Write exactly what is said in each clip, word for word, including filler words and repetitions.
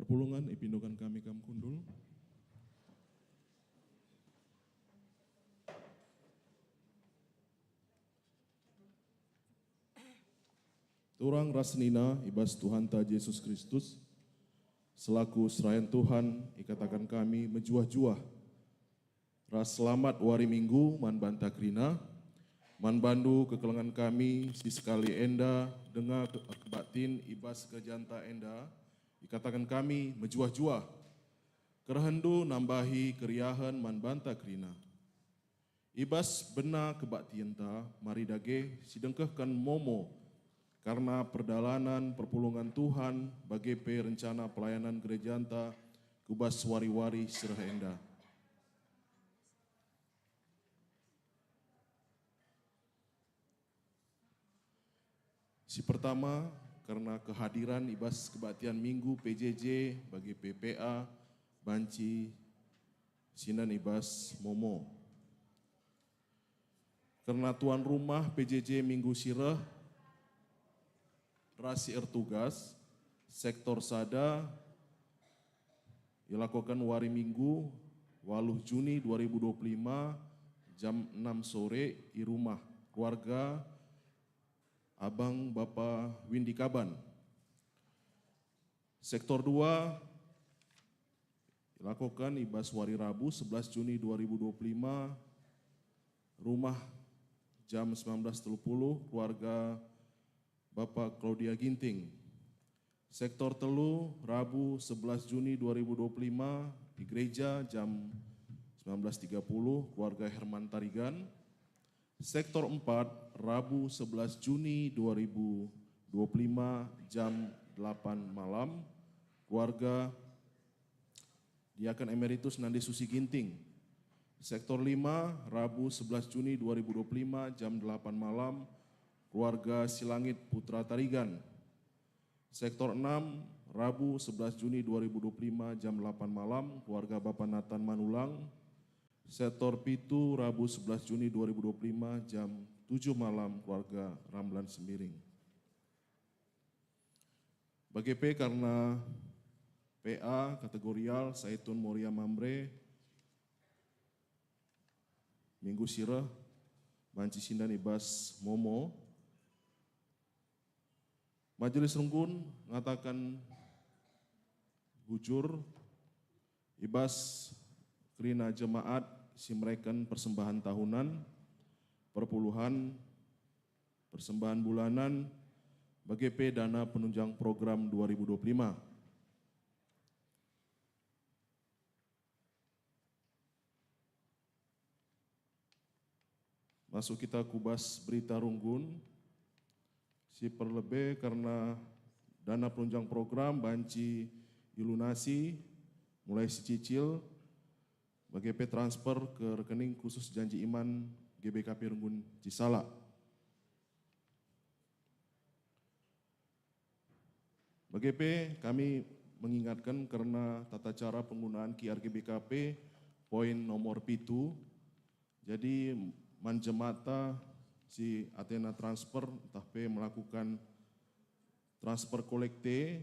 Pulungan ipindoken kami kam kundul. Turang ras senina i bas Tuhanta Jesus Kristus, selaku serayan Tuhan, ikataken kami mejuah-juah ras selamat wari Minggu man banta kerina. Man bandu kekelengen kami si sekali enda denga ke-, kebaktin i bas gerejanta enda, ikataken kami mejuah-juah. Kerehenndu nambahi keriahen man banta kerina. I bas bena kebaktienta, mari dage sidengkehken momo kerna perdalanen perpulungen Tuhan, bage pe rencana pelayanan gerejanta ku bas wari-wari si reh enda. Si pertama, kerna kehadiran i bas kebaktian Minggu P J J bagi P P A banci sinen i bas momo. Kerna tuan rumah P J J minggu si reh ras si ertugas, sektor sada ilakoken wari Minggu, waluh Juni dua ribu dua puluh lima, jam enam sore, i rumah keluarga Abang Bapa Windy Kaban. Sektor dua ilakoken i bas wari Rabu, sebelas Juni dua ribu dua puluh lima, rumah, jam sembilan belas tiga puluh, keluarga Bapa Claudia Ginting. Sektor telu, Rabu, sebelas Juni dua ribu dua puluh lima, di gereja, jam sembilan belas tiga puluh, keluarga Herman Tarigan. Sektor empat, Rabu, sebelas Juni dua ribu dua puluh lima, jam delapan malam, keluarga Diaken Emeritus Nande Susi Ginting. Sektor lima, Rabu, sebelas Juni dua ribu dua puluh lima, jam delapan malam, keluarga Silangit Putra Tarigan. Sektor enam, Rabu, sebelas Juni dua ribu dua puluh lima, jam delapan malam, keluarga Bapa Nathan Manulang. Sektor pitu, Rabu, sebelas Juni dua ribu dua puluh lima, jam tujuh malam, keluarga Ramlan Sembiring. Bage pe kerna P A kategorial Saitun Moria Mamre, minggu si reh banci sinen i bas momo. Majelis Runggun ngataken bujur, i bas kerina jemaat si mereken persembahan tahunan, perpuluhan, persembahan bulanan, bage pe dana penunjang program dua ribu dua puluh lima. Masuk kita ku bas berita runggun. Si perlebe kerna dana penunjang program banci ilunasi mulai sicicil, bage pe transfer ke rekening khusus janji iman G B K P Runggun Cisala. Bage pe kami mengingatken kerna tata cara penggunaan Q R G B K P, poin nomor pitu. Jadi, man jemata si atena transfer ntah pe melakukan transfer kolekte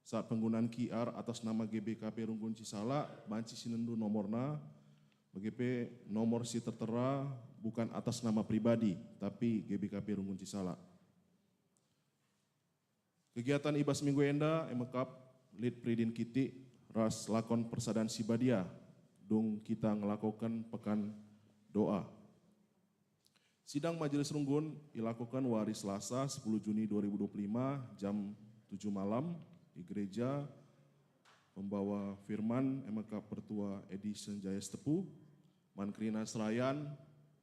saat penggunaan Q R atas nama G B K P Runggun Cisala, banci sinendu nomorna, bage pe nomor si tertera bukan atas nama pribadi, tapi G B K P Runggun Cisala. Kegiatan i bas minggu enda e mekap lit peridin kitik ras lakon persadan si badia, dung kita ngelakoken pekan doa. Sidang Majelis Runggun ilakoken wari Selasa, sepuluh Juni dua ribu dua puluh lima, jam tujuh malam, di Gereja Pembawa Firman e mekap Pertua Edi Senjaya Sitepu. Man kerina serayan,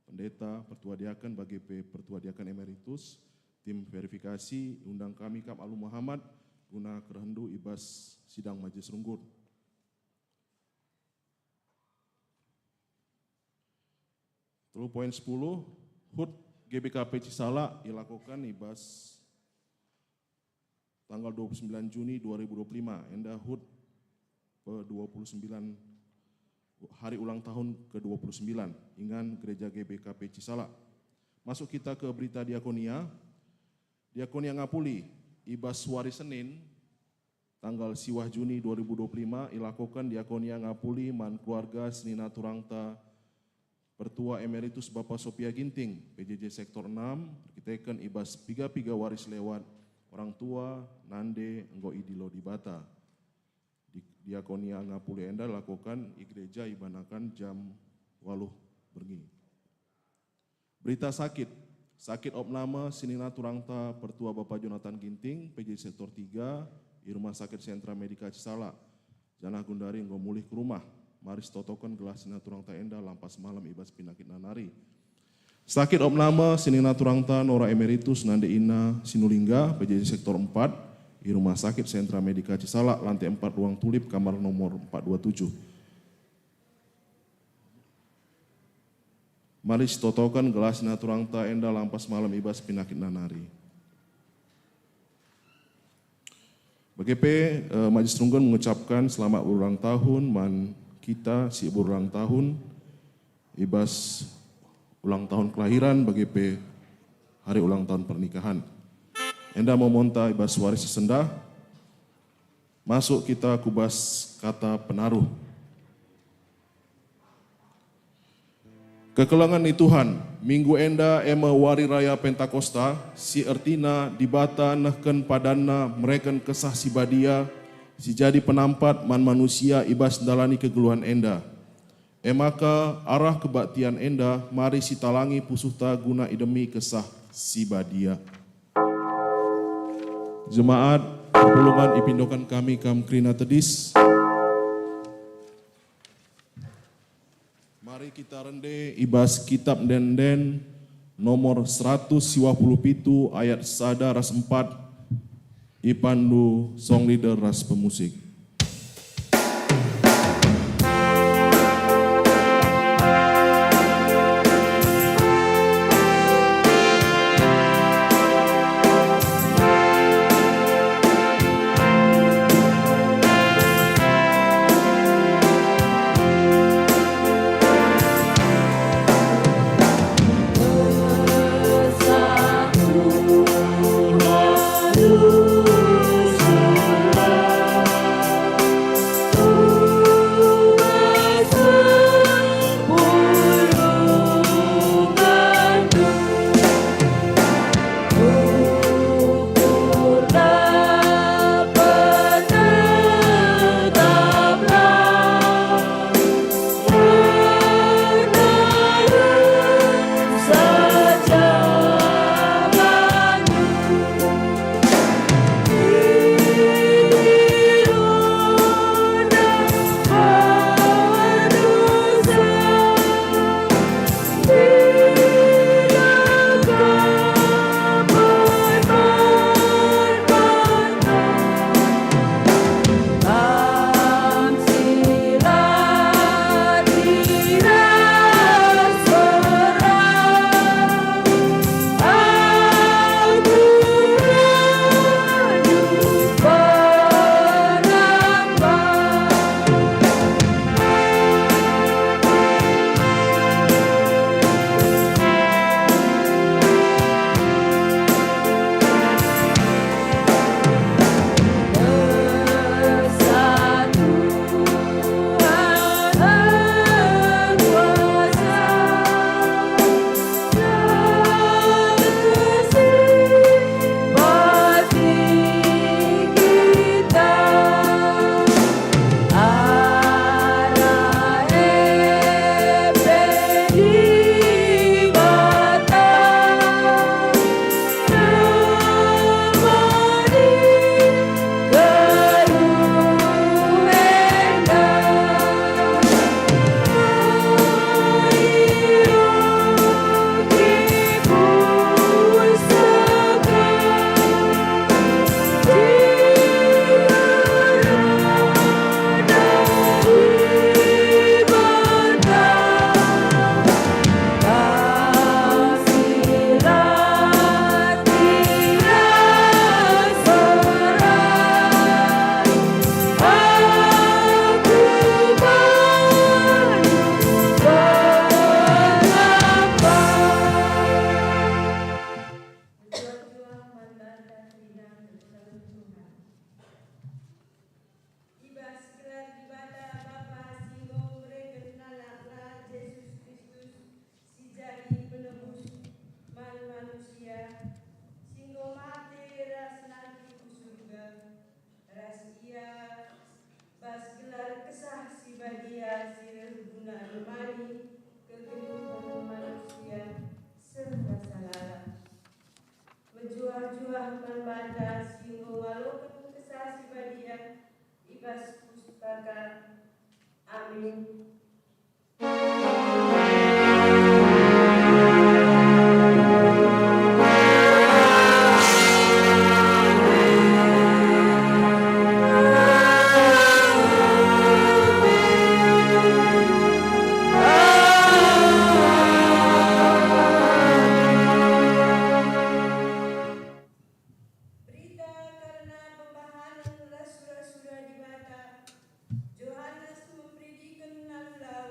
pendeta, pertua diaken, bage pe pertua diaken emeritus, tim verifikasi, undang kami kap alu Muhammad guna kerehendu i bas sidang Majelis Runggun. Telu poin sepuluh, hut G B K P Cisala ilakoken i bas tanggal dua puluh sembilan Juni dua ribu dua puluh lima, enda hut pe dua puluh sembilan hari ulang tahun ke dua puluh sembilan ingan Gereja G B K P Cisala. Masuk kita ke berita diakonia. Diakonia Ngapuli, i bas wari Senin, tanggal siwah Juni dua ribu dua puluh lima, ilakoken diakonia ngapuli man keluarga senina turangta Pertua Emeritus Bapa Sopia Ginting, P J J Sektor enam, erkiteken i bas piga-piga waris lewat, orang tua, nande, enggo idilo Dibata. Di-, diakonia ngapuli enda lakoken i gereja ibanaken jam waluh berngi. Berita sakit. Sakit opname senina turangta Pertua Bapa Jonathan Ginting, P J Sektor tiga, i Rumah Sakit Sentra Medika Cisala, janah gundari enggo mulih ke rumah. Mari sitotoken gelah senina turangta enda lampas malem i bas penakitna nari. Sakit opname senina turangta Nora Emeritus nande Ina Sinulingga, P J J Sektor empat, i Rumah Sakit Sentra Medika Cisala, lantai empat, ruang Tulip, kamar nomor empat dua tujuh. Mari sitotoken gelah senina turangta enda lampas malem i bas penakitna nari. Bage pe, eh, Majelis Runggun mengucapkan selamat berulang tahun man kita si berulang tahun i bas ulang tahun kelahiran, bage pe hari ulang tahun pernikahan. Enda momonta i bas wari si sendah, masuk kita ku bas kata penaruh. Kekelengen ni Tuhan, minggu enda e me Wari Raya Pentakosta, si ertina Dibata nehken padanNa mereken Kesah Si Badia, si jadi penampat man manusia i bas ndalani kegeluhen enda. E maka, arah kebaktian enda, mari sitalangi pusuhta guna idemi Kesah Si Badia. Jemaat perpulungen, ipindoken kami kam kerina tedis. Mari kita rende i bas Kitab Ende-Enden nomor seratus siwah puluh pitu ayat sada ras empat, ipandu song leader ras pemusik. Pustaka. Amin. Berita kerna pembahanen ras sura-sura Dibata. Johanes memperidiken alu lau,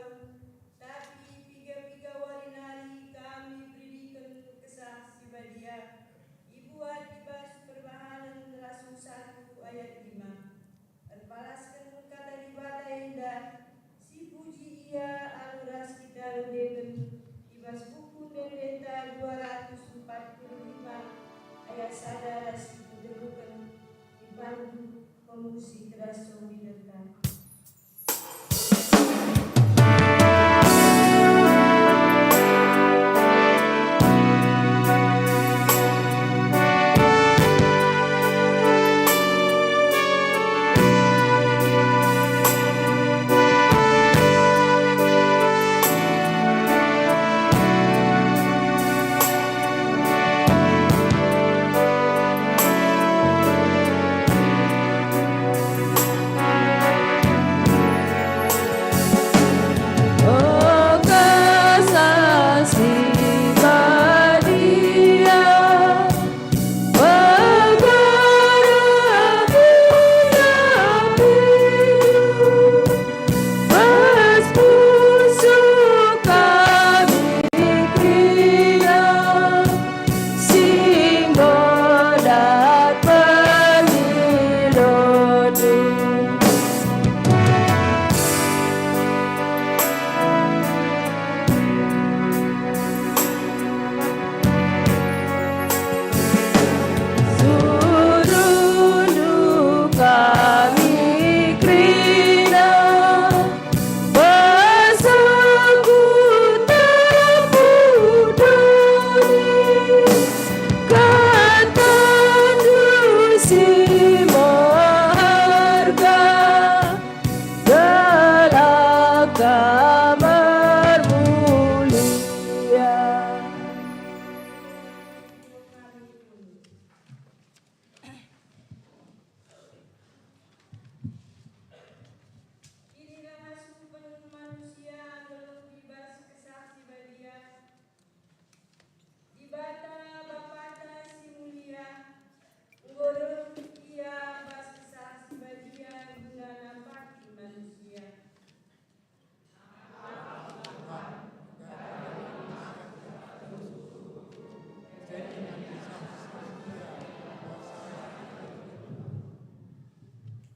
tapi piga-piga wari nari kami iperidiken Kesah Si Badia. Ibuat i bas Perbahanen Rasul satu ayat lima. Erpalasken Kata Dibata enda, sipuji Ia alu ras kita rundeken i bas buku ende-enda dua ratus empat puluh lima ayat sada ras si peteluken, ipandu pemusik ras song leaderta. Inilah asupen manusia nggeluh i bas Kesah Si Badia. Dibata Bapata si mulia, enggo reh Ia bas Kesah Si Badia guna nampati manusia.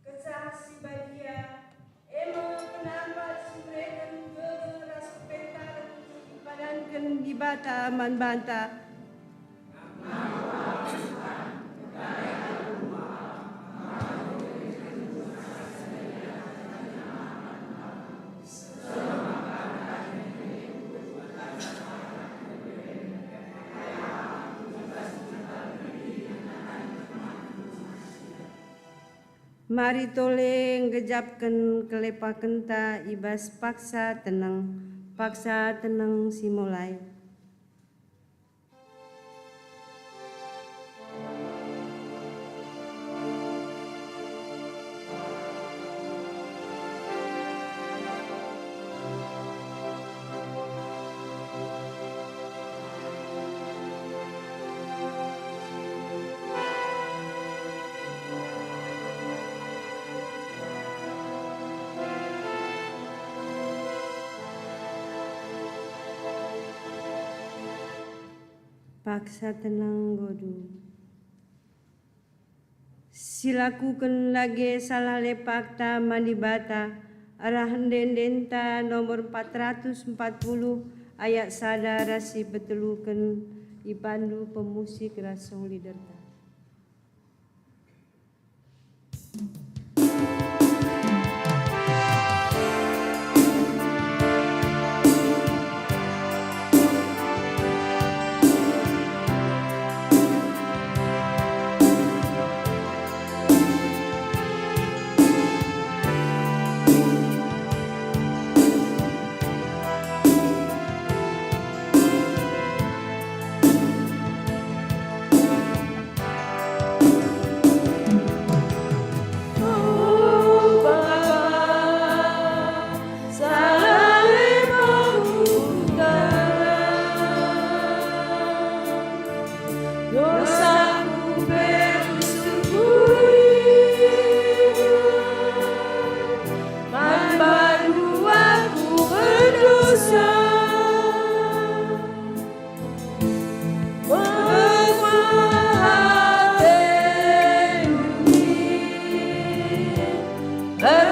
Kesah Si Badia, e me penampat si mereken gegeh ras kepentaren si ipadanken Dibata man banta. Mari tole nggejapken kelepakenta i bas paksa teneng, paksa teneng si mulai. Paksa teneng nggodu. Silakuken dage salah lepakta man Dibata, arah ende-endenta nomor empat ratus empat puluh ayat sada ras si peteluken, ipandu pemusik ras song leaderta.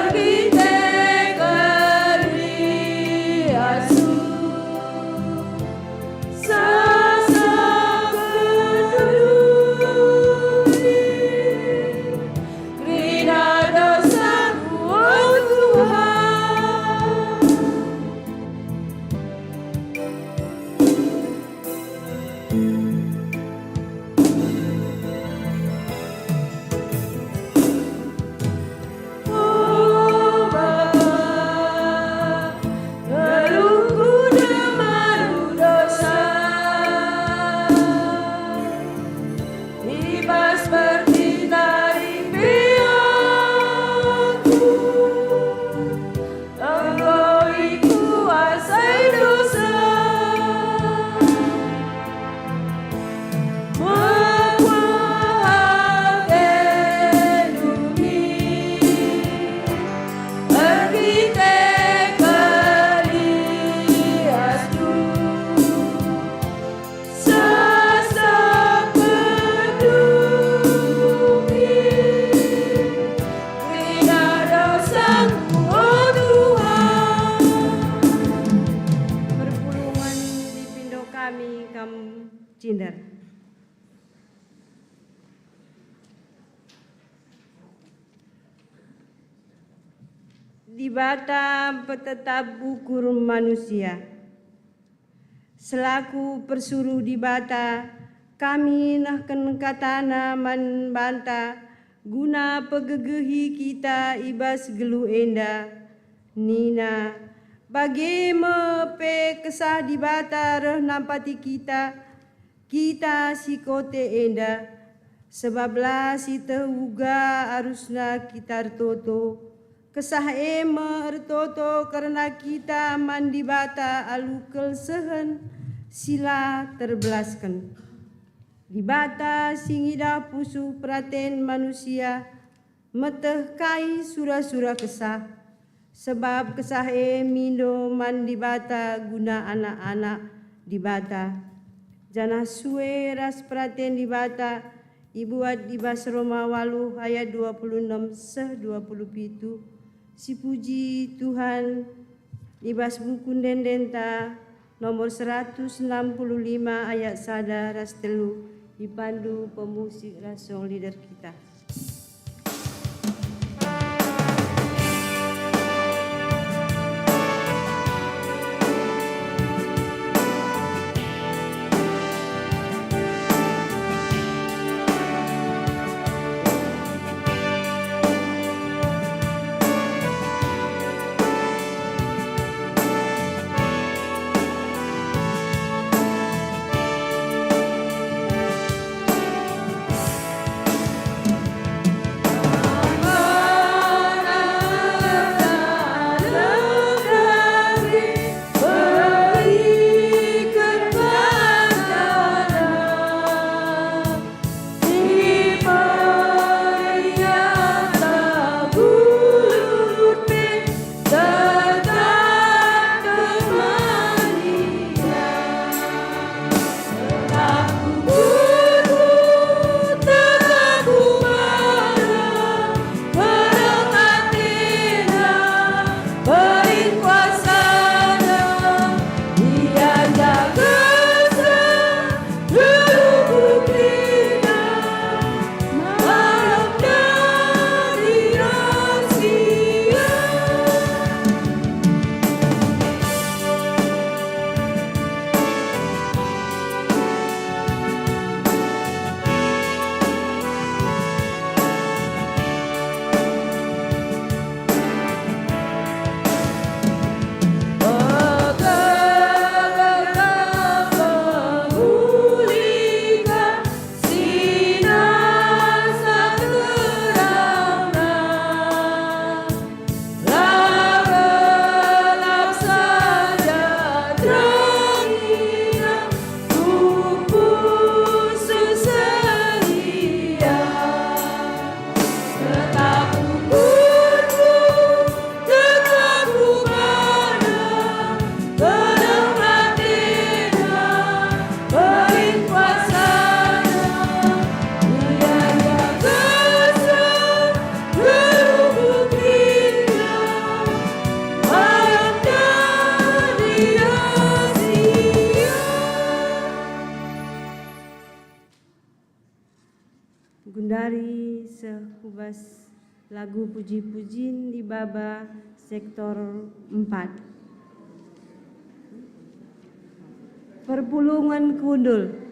Erkiteken liasNdu, sasapken duri, kerina dosaku, o Tuhan. O Bapa, geluhku ndemah dosa, i bas pertin nari pe aku enggo ikuasai dosa. Mekuah ate duri, erkiteken liasNdu, sasapken duri, kerina dosaku, o Tuhan. Perpulungen dipindo kami kam cinder. Dibata mpetetap ukur manusia. Selaku persuruh Dibata, kami nehken kataNa man banta guna pegegehi kita i bas geluh enda. Nina, bage me pe Kesah Dibata reh nampati kita, kita si kote enda, sebab la sieteh uga arusna kita ertoto. Kesah e me ertoto kerna kita man Dibata alu kelsehen si la terbelasken. Dibata si ngidah pusuh peraten manusia, meteh kai sura-sura Kesah, sebab Kesah e mindo man Dibata guna anak-anak Dibata. Janah sue ras peraten Dibata ibuat i bas Roma waluh ayat dua puluh enem seh dua puluh pitu, sipuji Tuhan i bas buku ende-endenta nomor seratus enam puluh lima ayat sada ras telu, ipandu pemusik ras song leader kita. bas lagu puji-pujin i baba sektor empat. Perpulungen Kundul.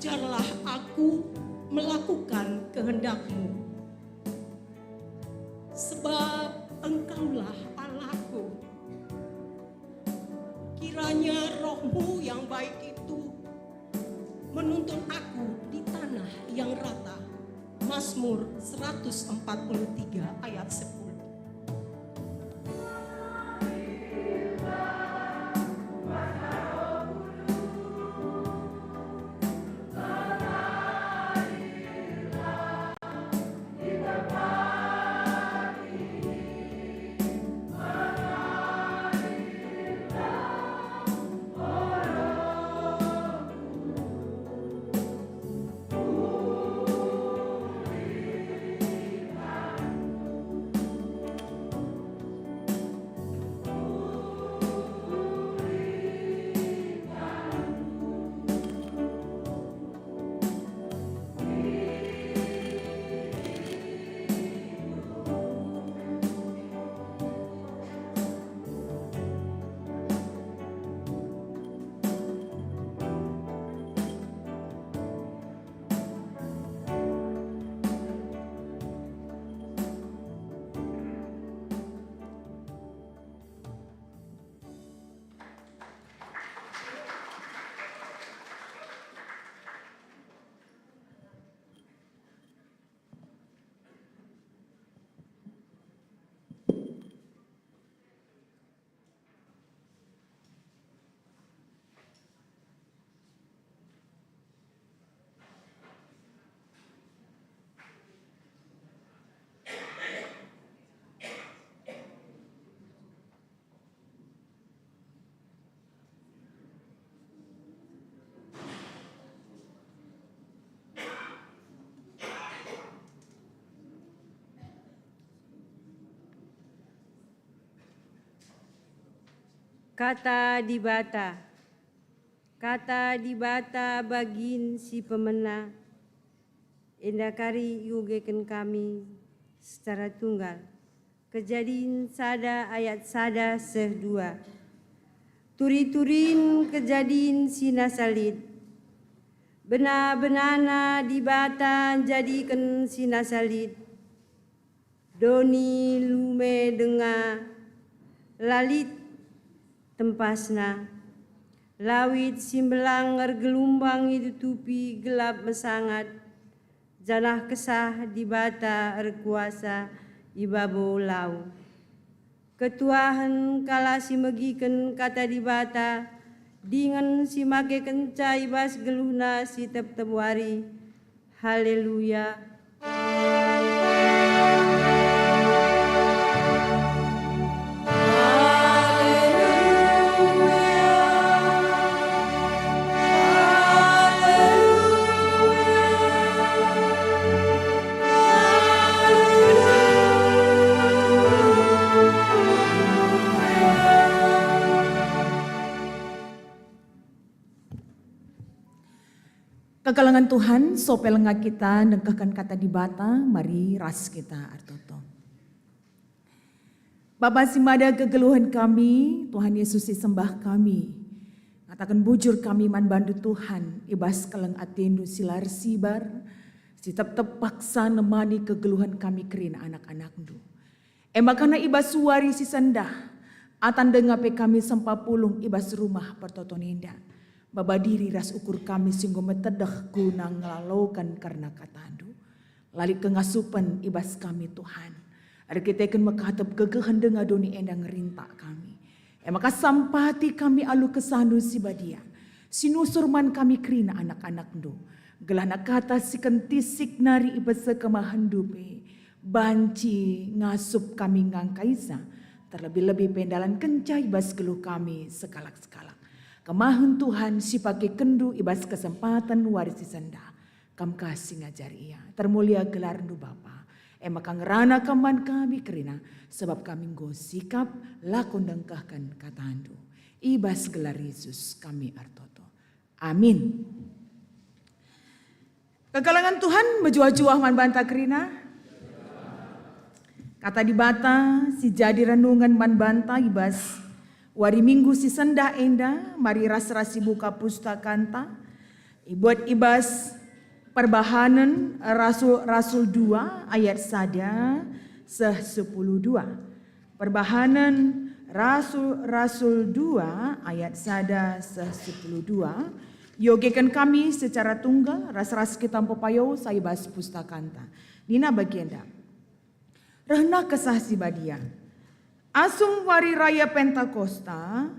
Ajarlah aku melakukan kehendak-Mu, sebab Engkaulah Allahku. Kiranya Roh-Mu yang baik itu menuntun aku di tanah yang rata. Mazmur seratus empat puluh tiga ayat sepuluh. Kata Dibata. Kata Dibata bagin si pemena, enda kari iogeken kami secara tunggal. Kejadin sada ayat sada seh dua. Turi-turin kejadin si nasa lit. Bena-benana Dibata njadiken si nasa lit. Doni lume denga la lit tempasna. Lawit si mbelang ergelumbang itutupi gelap mesangat, janah Kesah Dibata erkuasa i babo lau. Ketuahen kalak si megiken Kata Dibata dingen si makekenca i bas geluhna si tep-tep wari. Haleluya. Kekelengen Tuhan, sope lenga kita nengkehken Kata Dibata, mari ras kita ertoto. Bapa si mada kegeluhen kami, Tuhan Yesus si sembah kami. Ngataken bujur kami man bandu Tuhan, i bas keleng atendu si la ersibar, si tep-tep paksa nemani kegeluhen kami kerina anak-anakndu. E maka i bas wari si sendah, atan denga pe kami sempa pulung i bas rumah pertoton enda. Baba diri ras ukur kami si enggo metedeh guna ngelaloken kerna katandu. La lit kengasupen i bas kami, Tuhan. Erkiteken mekatep gegehen denga doni enda ngerintak kami. E maka sampati kami alu kesahndu si badia, si nusur man kami kerina anak-anakndu. Gelahna kata si kentisik nari i bas kemahenndu pe banci ngasup kami ngangkaisa, terlebih-lebih pe ndalankenca i bas geluh kami sekalak-sekalak. Kemahen Tuhan si pakekenndu i bas kesempaten wari si sendah. Kam ka si ngajari ia. Termulia gelarndu Bapa. E maka ngerana kam man kami kerina, sebab kami enggo sikap lako nengkehken katandu. I bas gelar Yesus kami ertoto. Amin. Kekelengen Tuhan mejuah-juah man banta kerina. Kata Dibata si jadi renungen man banta i bas wari Minggu si sendah enda, mari ras-ras sibuka pustakanta. Ibuat i bas Perbahanen Rasul-Rasul dua ayat sada seh sepuluh dua. Perbahanen Rasul-Rasul dua ayat sada seh sepuluh dua. Iogeken kami secara tunggal ras-ras kita mpepayo sa i bas pustakanta. Nina bagenda. Rehna Kesah Si Badia. Asum wari raya Pentakosta,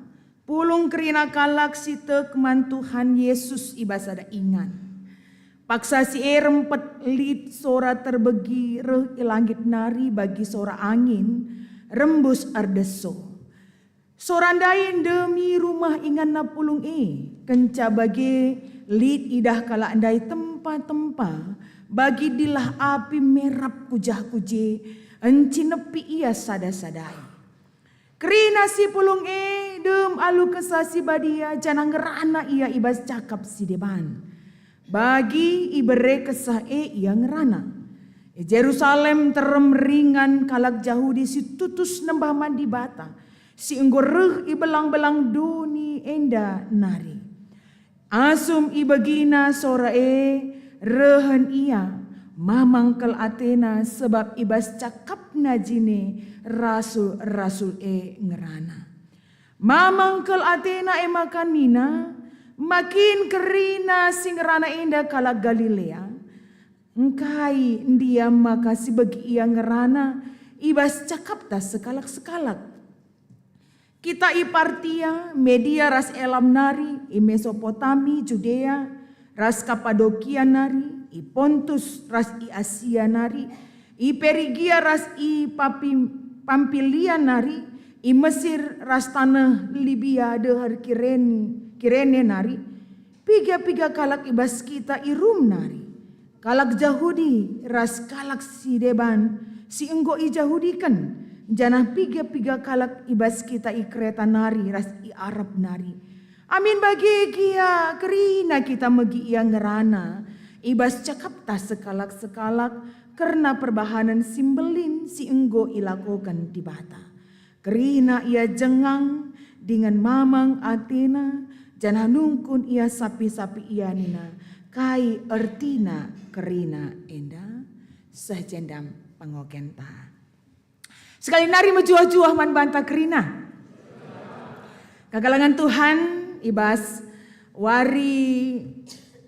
pulung kerina kalak si tek man Tuhan Yesus i bas sada ingan. Paksa si e rempet lit sora terbegi reh i langit nari bagi sora angin, rembus erdeso. Sora ndai ndemi rumah inganna pulung e. Kenca bage, lit idah kalak ndai tempa-tempa, bagi dilah api merap ku jah ku je, encinepi ia sada-sadai. Kerina si pulung e dem alu Kesah Si Badia, janah ngerana ia i bas cakap si deban. Bagi ibere Kesah e ia ngerana. I Jerusalem terem ringan kalak Jahudi si tutus nembah man Dibata, si enggo reh i belang-belang doni enda nari. Asum ibegina sora e, rehen ia, mamang kal atena, sebab i bas cakapna jine rasul-rasul e ngerana. Mamang kal atena e maka nina, "Ma kin kerina si ngerana enda kalak Galilea? Engkai ndia maka sibegi ia ngerana i bas cakapta sekalak-sekalak?" Kita i Partia, Media ras Elam nari, i Mesopotami, Judea, ras Kapadokia nari, i Pontus ras i Asia nari, i Perigia ras i Papi-, Pampilia nari, i Mesir ras taneh Libia deher Kirene, Kirene nari, piga-piga kalak i bas kita i Rum nari, kalak Jahudi ras kalak si deban si enggo ijahudiken, janah piga-piga kalak i bas kita i Kreta nari ras i Arab nari. Amin bage gia kerina kita megi ia ngerana i bas cakapta sekalak-sekalak kerna perbahanen si mbelin si enggo ilakoken Dibata. Kerina ia jengang dingen mamang atena, janah nungkun ia sapi-sapi ia nina, "Kai ertina kerina enda?" Seh jenda pengogenta. Sekali nari mejuah-juah man banta kerina. Kekelengen Tuhan, i bas wari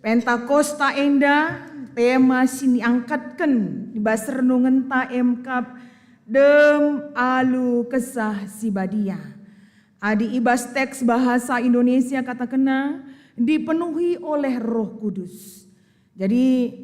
Pentakosta enda, tema si niangkatken i bas renungenta e mekap dem alu Kesah Si Badia. Adi i bas teks bahasa Indonesia katakenna, "Dipenuhi oleh Roh Kudus." Jadi,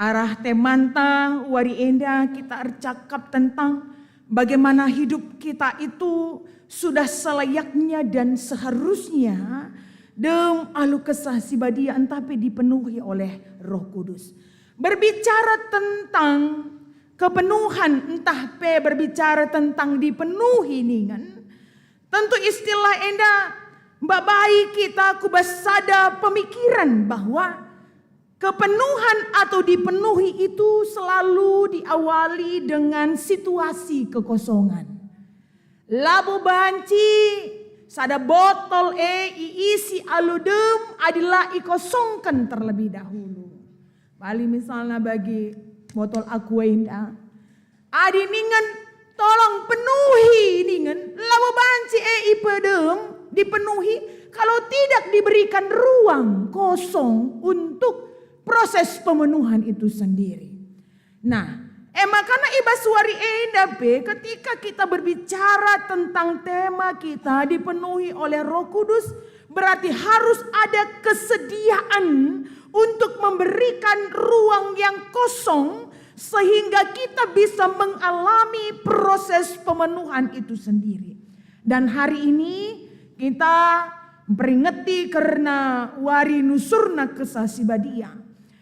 arah temanta wari enda kita ercakap tentang bagaimana hidup kita itu sudah selayaknya dan seharusnya dem alu Kesah Si Badia ntah pe dipenuhi oleh Roh Kudus. Berbicara tentang kepenuhan ntah pe berbicara tentang dipenuhi ningen, tentu istilah enda mbabai kita ku bas sada pemikiran bahwa kepenuhan atau dipenuhi itu selalu diawali dengan situasi kekosongan. Labo banci sada botol e iisi alu dem adi la ikosongken terlebih dahulu. Bali misalna bagi botol aqua enda. Adi ningen, "Tolong penuhi," ningen, labo banci e ipedem, dipenuhi, kalau tidak diberikan ruang kosong untuk proses pemenuhan itu sendiri. Nah, e makana i bas wari enda pe ketika kita berbicara tentang tema kita dipenuhi oleh Roh Kudus, berarti harus ada kesediaan untuk memberikan ruang yang kosong sehingga kita bisa mengalami proses pemenuhan itu sendiri. Dan hari ini kita memperingeti kerna wari nusurna Kesah Si Badia.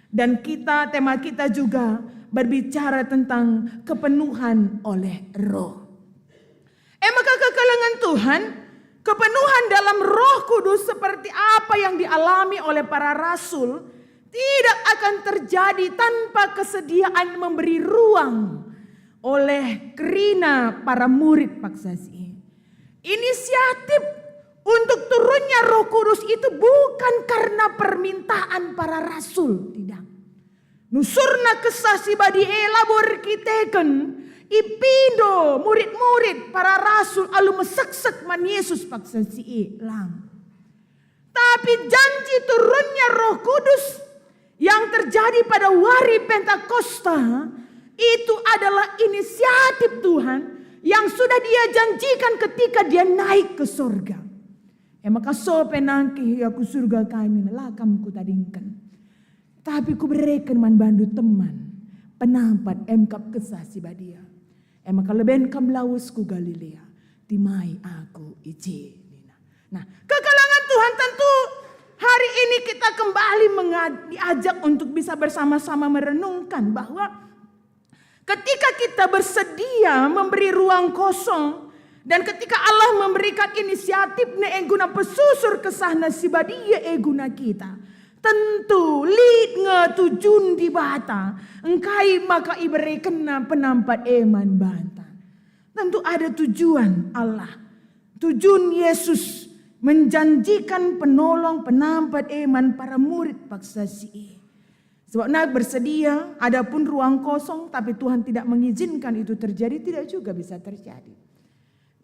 Dan kita, tema kita juga berbicara tentang kepenuhan oleh Roh. E maka kekelengen Tuhan, kepenuhan dalam Roh Kudus seperti apa yang dialami oleh para rasul tidak akan terjadi tanpa kesediaan memberi ruang oleh kerina para murid paksa si e. Inisiatif Untuk turunnya Roh Kudus itu bukan karena permintaan para rasul, tidak. Nusurna Kesah Si Badia e labo erkiteken ipindo murid-murid para rasul alu meseksek man Yesus paksa si e, lang. Tapi janji turunnya Roh Kudus yang terjadi pada wari Pentakosta itu adalah inisiatif Tuhan yang sudah Dia janjikan ketika Dia naik ke sorga. E maka so pe nangkih Ia ku surga kami, la kam kutadingken. Tapi kubereken man bandu teman, penampat, emkap Kesah Si Badia. E maka leben kam lawes ku Galilea, timai Aku i je, nina. Nah, kekelengen Tuhan, tentu hari ini kita kembali menga-, diajak untuk bisa bersama-sama merenungkan bahwa ketika kita bersedia memberi ruang kosong, dan ketika Allah memberikan inisiatifNa e guna pesusur kesahNa si badia e guna kita, tentu lit nge tujun Dibata, engkai maka iberekenNa penampat e man banta. Tentu ada tujuan Allah, tujuan Yesus menjanjikan penolong, penampat e man para murid paksa si e. Sebab nak bersedia, adapun ruang kosong, tapi Tuhan tidak mengizinkan itu terjadi, tidak juga bisa terjadi.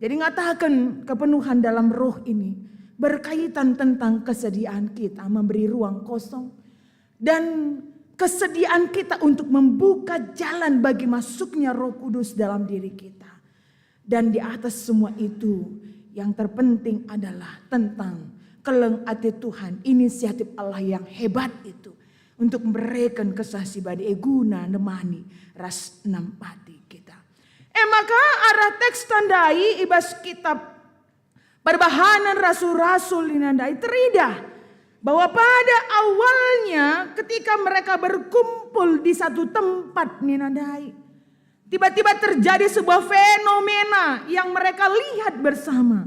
Jadi ngataken kepenuhan dalam Roh ini berkaitan tentang kesediaan kita memberi ruang kosong dan kesediaan kita untuk membuka jalan bagi masuknya Roh Kudus dalam diri kita. Dan di atas semua itu, yang terpenting adalah tentang keleng ate Tuhan, inisiatif Allah yang hebat itu untuk mereken Kesah Si Badia e guna nemani ras nampati kita. E maka arah teks tandai i bas kitab Perbahanen Rasul-Rasul nina ndai teridah bahwa pada awalnya ketika mereka berkumpul di satu tempat nina ndai, tiba-tiba terjadi sebuah fenomena yang mereka lihat bersama.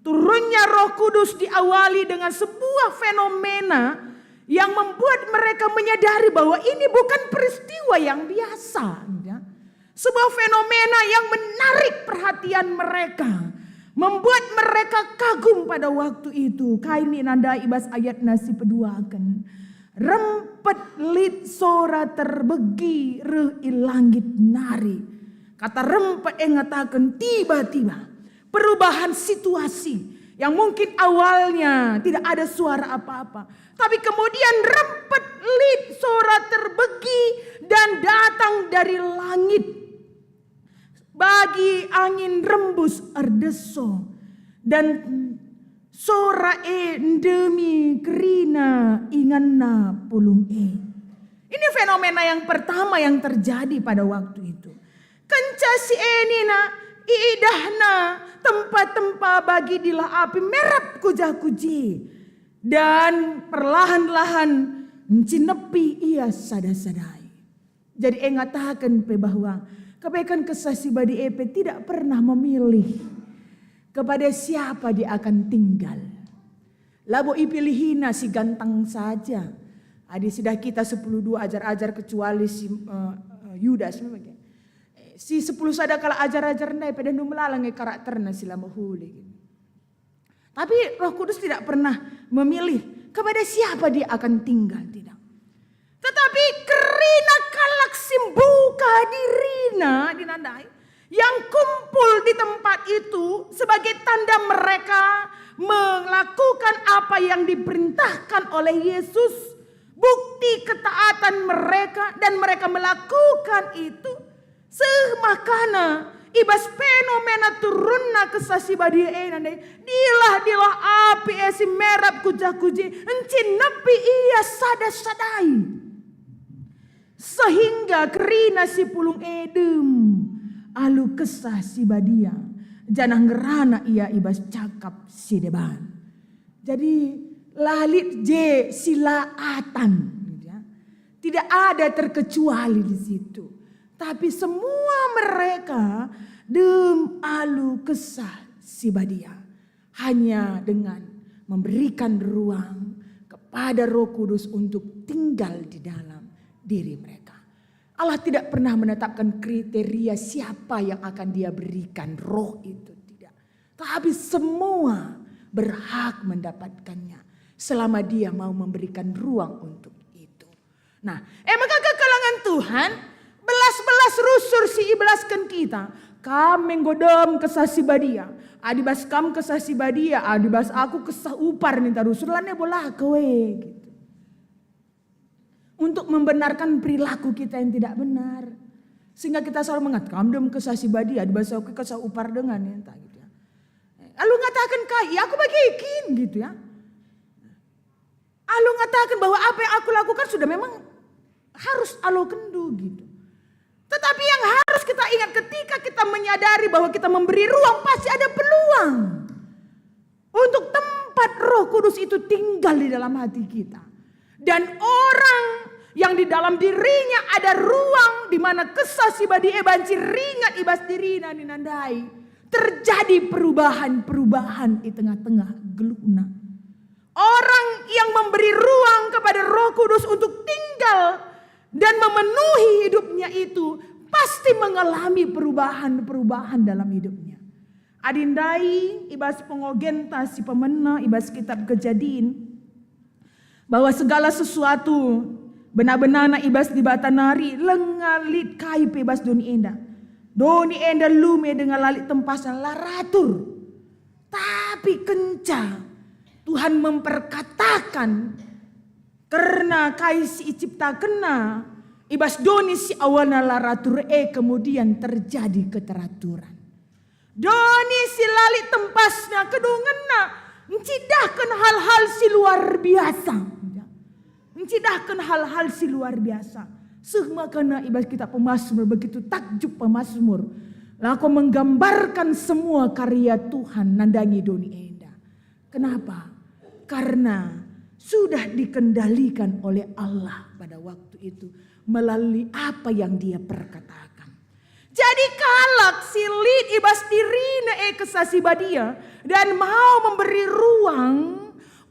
Turunnya Roh Kudus diawali dengan sebuah fenomena yang membuat mereka menyadari bahwa ini bukan peristiwa yang biasa, ya. Sebuah fenomena yang menarik perhatian mereka, membuat mereka kagum pada waktu itu. Kai nina ndai i bas ayatna si peduaken. Rempet lit sora terbegi reh i langit nari. Kata rempet e ngataken tiba-tiba. Perubahan situasi yang mungkin awalnya tidak ada suara apa-apa, tapi kemudian rempet lit sora terbegi dan datang dari langit. Bagi angin rembus erdeso, dan sora e ndemi kerina inganna pulung e. Ini fenomena yang pertama yang terjadi pada waktu itu. Kenca si e nina, iidahna tempa-tempa bagi dilah api merap ku jah ku je, dan perlahan-lahan ncinepi ia sada-sadai. Jadi e ngataken pe bahwa kebeken Kesah Si Badia e pe tidak pernah memilih kepada siapa dia akan tinggal. Labo ipilihina si ganteng saja. Adi sidah kita sepuluh dua ajar-ajar kecuali si, eh, eh, Yudas memang ya. Eh, si sepuluh sada kalak ajar-ajar ndai pada ndu melala nge karakterna si la mehuli. Tapi Roh Kudus tidak pernah memilih kepada siapa dia akan tinggal, tidak. Tetapi kerina kalak si mbuka dirina nina ndai, yang kumpul di tempat itu sebagai tanda mereka melakukan apa yang diperintahkan oleh Yesus, bukti ketaatan mereka, dan mereka melakukan itu. Seh makana, i bas fenomena turunna Kesah Si Badia e nande, dilah-dilah api e si merap ku jah ku je, encinepi ia sada-sadai. Sehingga kerina si pulung e dem alu Kesah Si Badia, janah ngerana ia i bas cakap si deban. Jadi, la lit je si la atan, gitu ya. Tidak ada terkecuali di situ. Tapi semua mereka dem alu Kesah Si Badia. Hanya dengan memberikan ruang kepada Roh Kudus untuk tinggal di dalam diri mereka. Allah tidak pernah menetapkan kriteria siapa yang akan Dia berikan Roh itu, tidak. Tapi semua berhak mendapatkannya selama dia mau memberikan ruang untuk itu. Nah, e maka kekelengen Tuhan, belas-belas rusur si ibelasken kita. Kam enggo dem Kesah Si Badia. Adi bas kam Kesah Si Badia, adi bas aku kesah upar ninta rusur, lanai bo lako e, gitu. Untuk membenarkan perilaku kita yang tidak benar. Sehingga kita selalu mengat, kam dem Kesah Si Badia, adi bas aku kesah upar dengan, ya, entah gitu, ya. Alu ngataken kai, ya aku bage kin, gitu, ya. Alu ngataken bahwa apa yang aku lakukan sudah memang harus alokenndu, gitu. Tetapi yang harus kita ingat, ketika kita menyadari bahwa kita memberi ruang, pasti ada peluang untuk tempat Roh Kudus itu tinggal di dalam hati kita. Dan orang yang di dalam dirinya ada ruang di mana Kesah Si Badia e banci ringat i bas dirina nina ndai, terjadi perubahan-perubahan i tengah-tengah geluhna. Orang yang memberi ruang kepada Roh Kudus untuk tinggal dan memenuhi hidupnya itu pasti mengalami perubahan-perubahan dalam hidupnya. Adi ndai i bas pengogenta si pemena i bas kitab Kejadin, bahwa segala sesuatu bena-benana i bas Dibata nari langa lit kai pe i bas doni enda. Doni enda lume denga la lit tempasna, la ratur. Tapi kenca Tuhan memperkatakan kerna kai si iciptakenNa i bas doni si awalna la ratur e, kemudian terjadi keteraturan. Doni si la lit tempasna, kedungenna, ncidahken hal-hal si luar biasa. Ncidahken hal-hal si luar biasa. Seh maka na i bas kitab Pemasmur, begitu takjub pemasmur. Lako menggambarkan semua karya Tuhan nandangi doni enda. Kenapa? Karena sudah dikendalikan oleh Allah pada waktu itu melalui apa yang Dia perkatakan. Jadi kalak si lit i bas dirina e Kesah Si Badia dan mau memberi ruang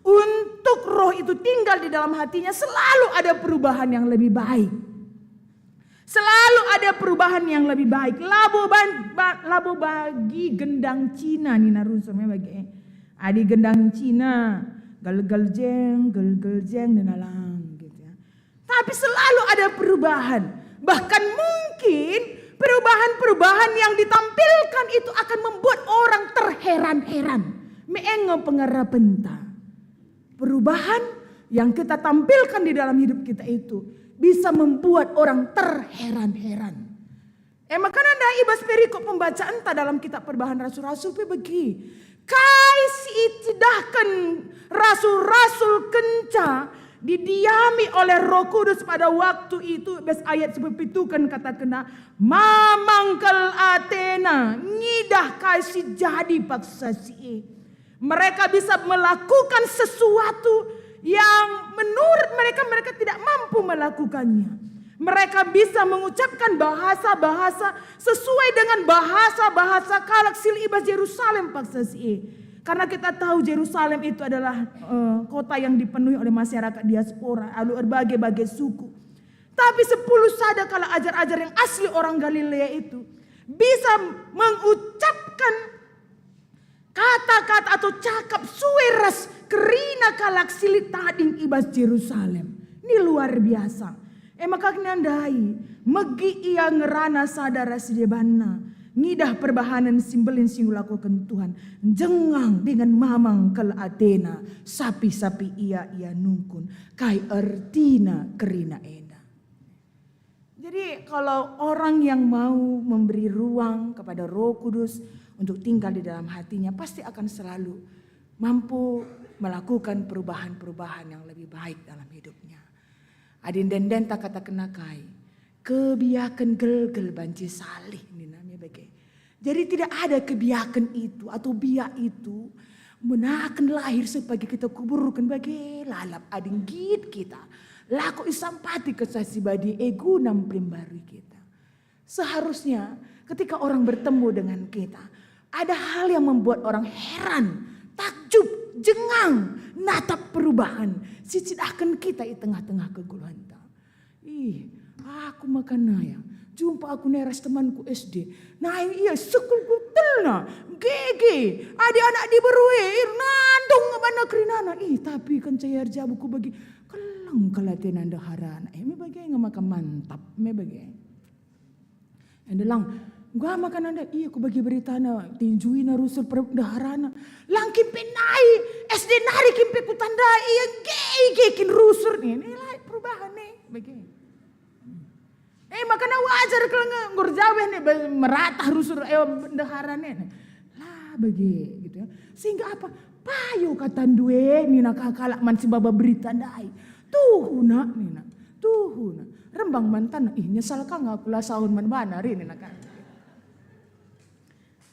untuk Roh itu tinggal di dalam hatinya, selalu ada perubahan yang lebih baik. Selalu ada perubahan yang lebih baik. Labo ban-, ba-, labo bagi gendang Cina nina rusur me bage. Adi gendang Cina, gel-gel jeng, gel-gel jeng, nina lang, gitu ya. Tapi selalu ada perubahan. Bahkan mungkin perubahan-perubahan yang ditampilkan itu akan membuat orang terheran-heran. Me e nge pengarapenta. Perubahan yang kita tampilkan di dalam hidup kita itu bisa membuat orang terheran-heran. E maka nandai i bas perikop pembacaanta dalam kitab Perbahan Rasul-Rasul pe begi. Kai si icidahken rasul-rasul kenca didiami oleh Roh Kudus pada waktu itu, bas ayat si pepituken katakenna, mamang kal atena ngidah kai si jadi paksa si e. Mereka bisa melakukan sesuatu yang menurut mereka, mereka tidak mampu melakukannya. Mereka bisa mengucapkan bahasa-bahasa sesuai dengan bahasa-bahasa kalak si lit i bas Jerusalem paksa si e. Karena kita tahu Jerusalem itu adalah, eh, kota yang dipenuhi oleh masyarakat diaspora, alu erbage-bage suku. Tapi sepuluh sada kalak ajar-ajar yang asli orang Galilea itu bisa mengucapkan kata-kata atau cakap sue ras kerina kalak si lit tading i bas Jerusalem. Ini luar biasa. E maka kena ndai, megi ia ngerana sada ras debanna, ngidah perbahanen si mbelin si ngulakoken Tuhan, njengang dingen mamang kal atena, sapi-sapi ia, ia nungkun, kai ertina kerina enda. Jadi, kalau orang yang mau memberi ruang kepada Roh Kudus untuk tinggal di dalam hatinya, pasti akan selalu mampu melakukan perubahan-perubahan yang lebih baik dalam hidupnya. Adi ende-enden takatakenna kai, kebiaken gelgel banci salih nina me bage. Jadi tidak ada kebiaken itu atau biak itu menaken lahir supaya kita kuburken bage lalap adi nggit kita lako isampati Kesah Si Badia e guna mperimbarui kita. Seharusnya ketika orang bertemu dengan kita, ada hal yang membuat orang heran, takjub, jengang, natap perubahan si cidahken kita i tengah-tengah kegeluhenta. Ih, Aku maka naya, jumpa aku nai ras temanku S D. Nai ia sekul kutelna, gege. Adi anak diberu e, ir nandung nge bana kerinana. Ih, tapi kenca ia erjabu ku bagi, keleng kal atena ndeharana. Eh, me bage nge maka mantap, me bage. Enda lang, uga maka nanda ia ku bagi beritana, tinjuina rusur per-, ndeharana. Lang kimpe nai, S D nari kimpe kutandai, ia gege kin rusur nih. Ini lah perubahan nih, bage. Eh, makana wajar kal nge, nggo erjabu ne, be-, meratah rusur, eh, ndeharana ne. Lah, bage, gitu ya. Sehingga apa? Payo kata ndue nina ka kalak man si maba berita ndai. Tuhuna, nina. Tuhuna. Rembang man taneh, ih, nyesal ka nge aku la sahun man bana, ri, nina ka.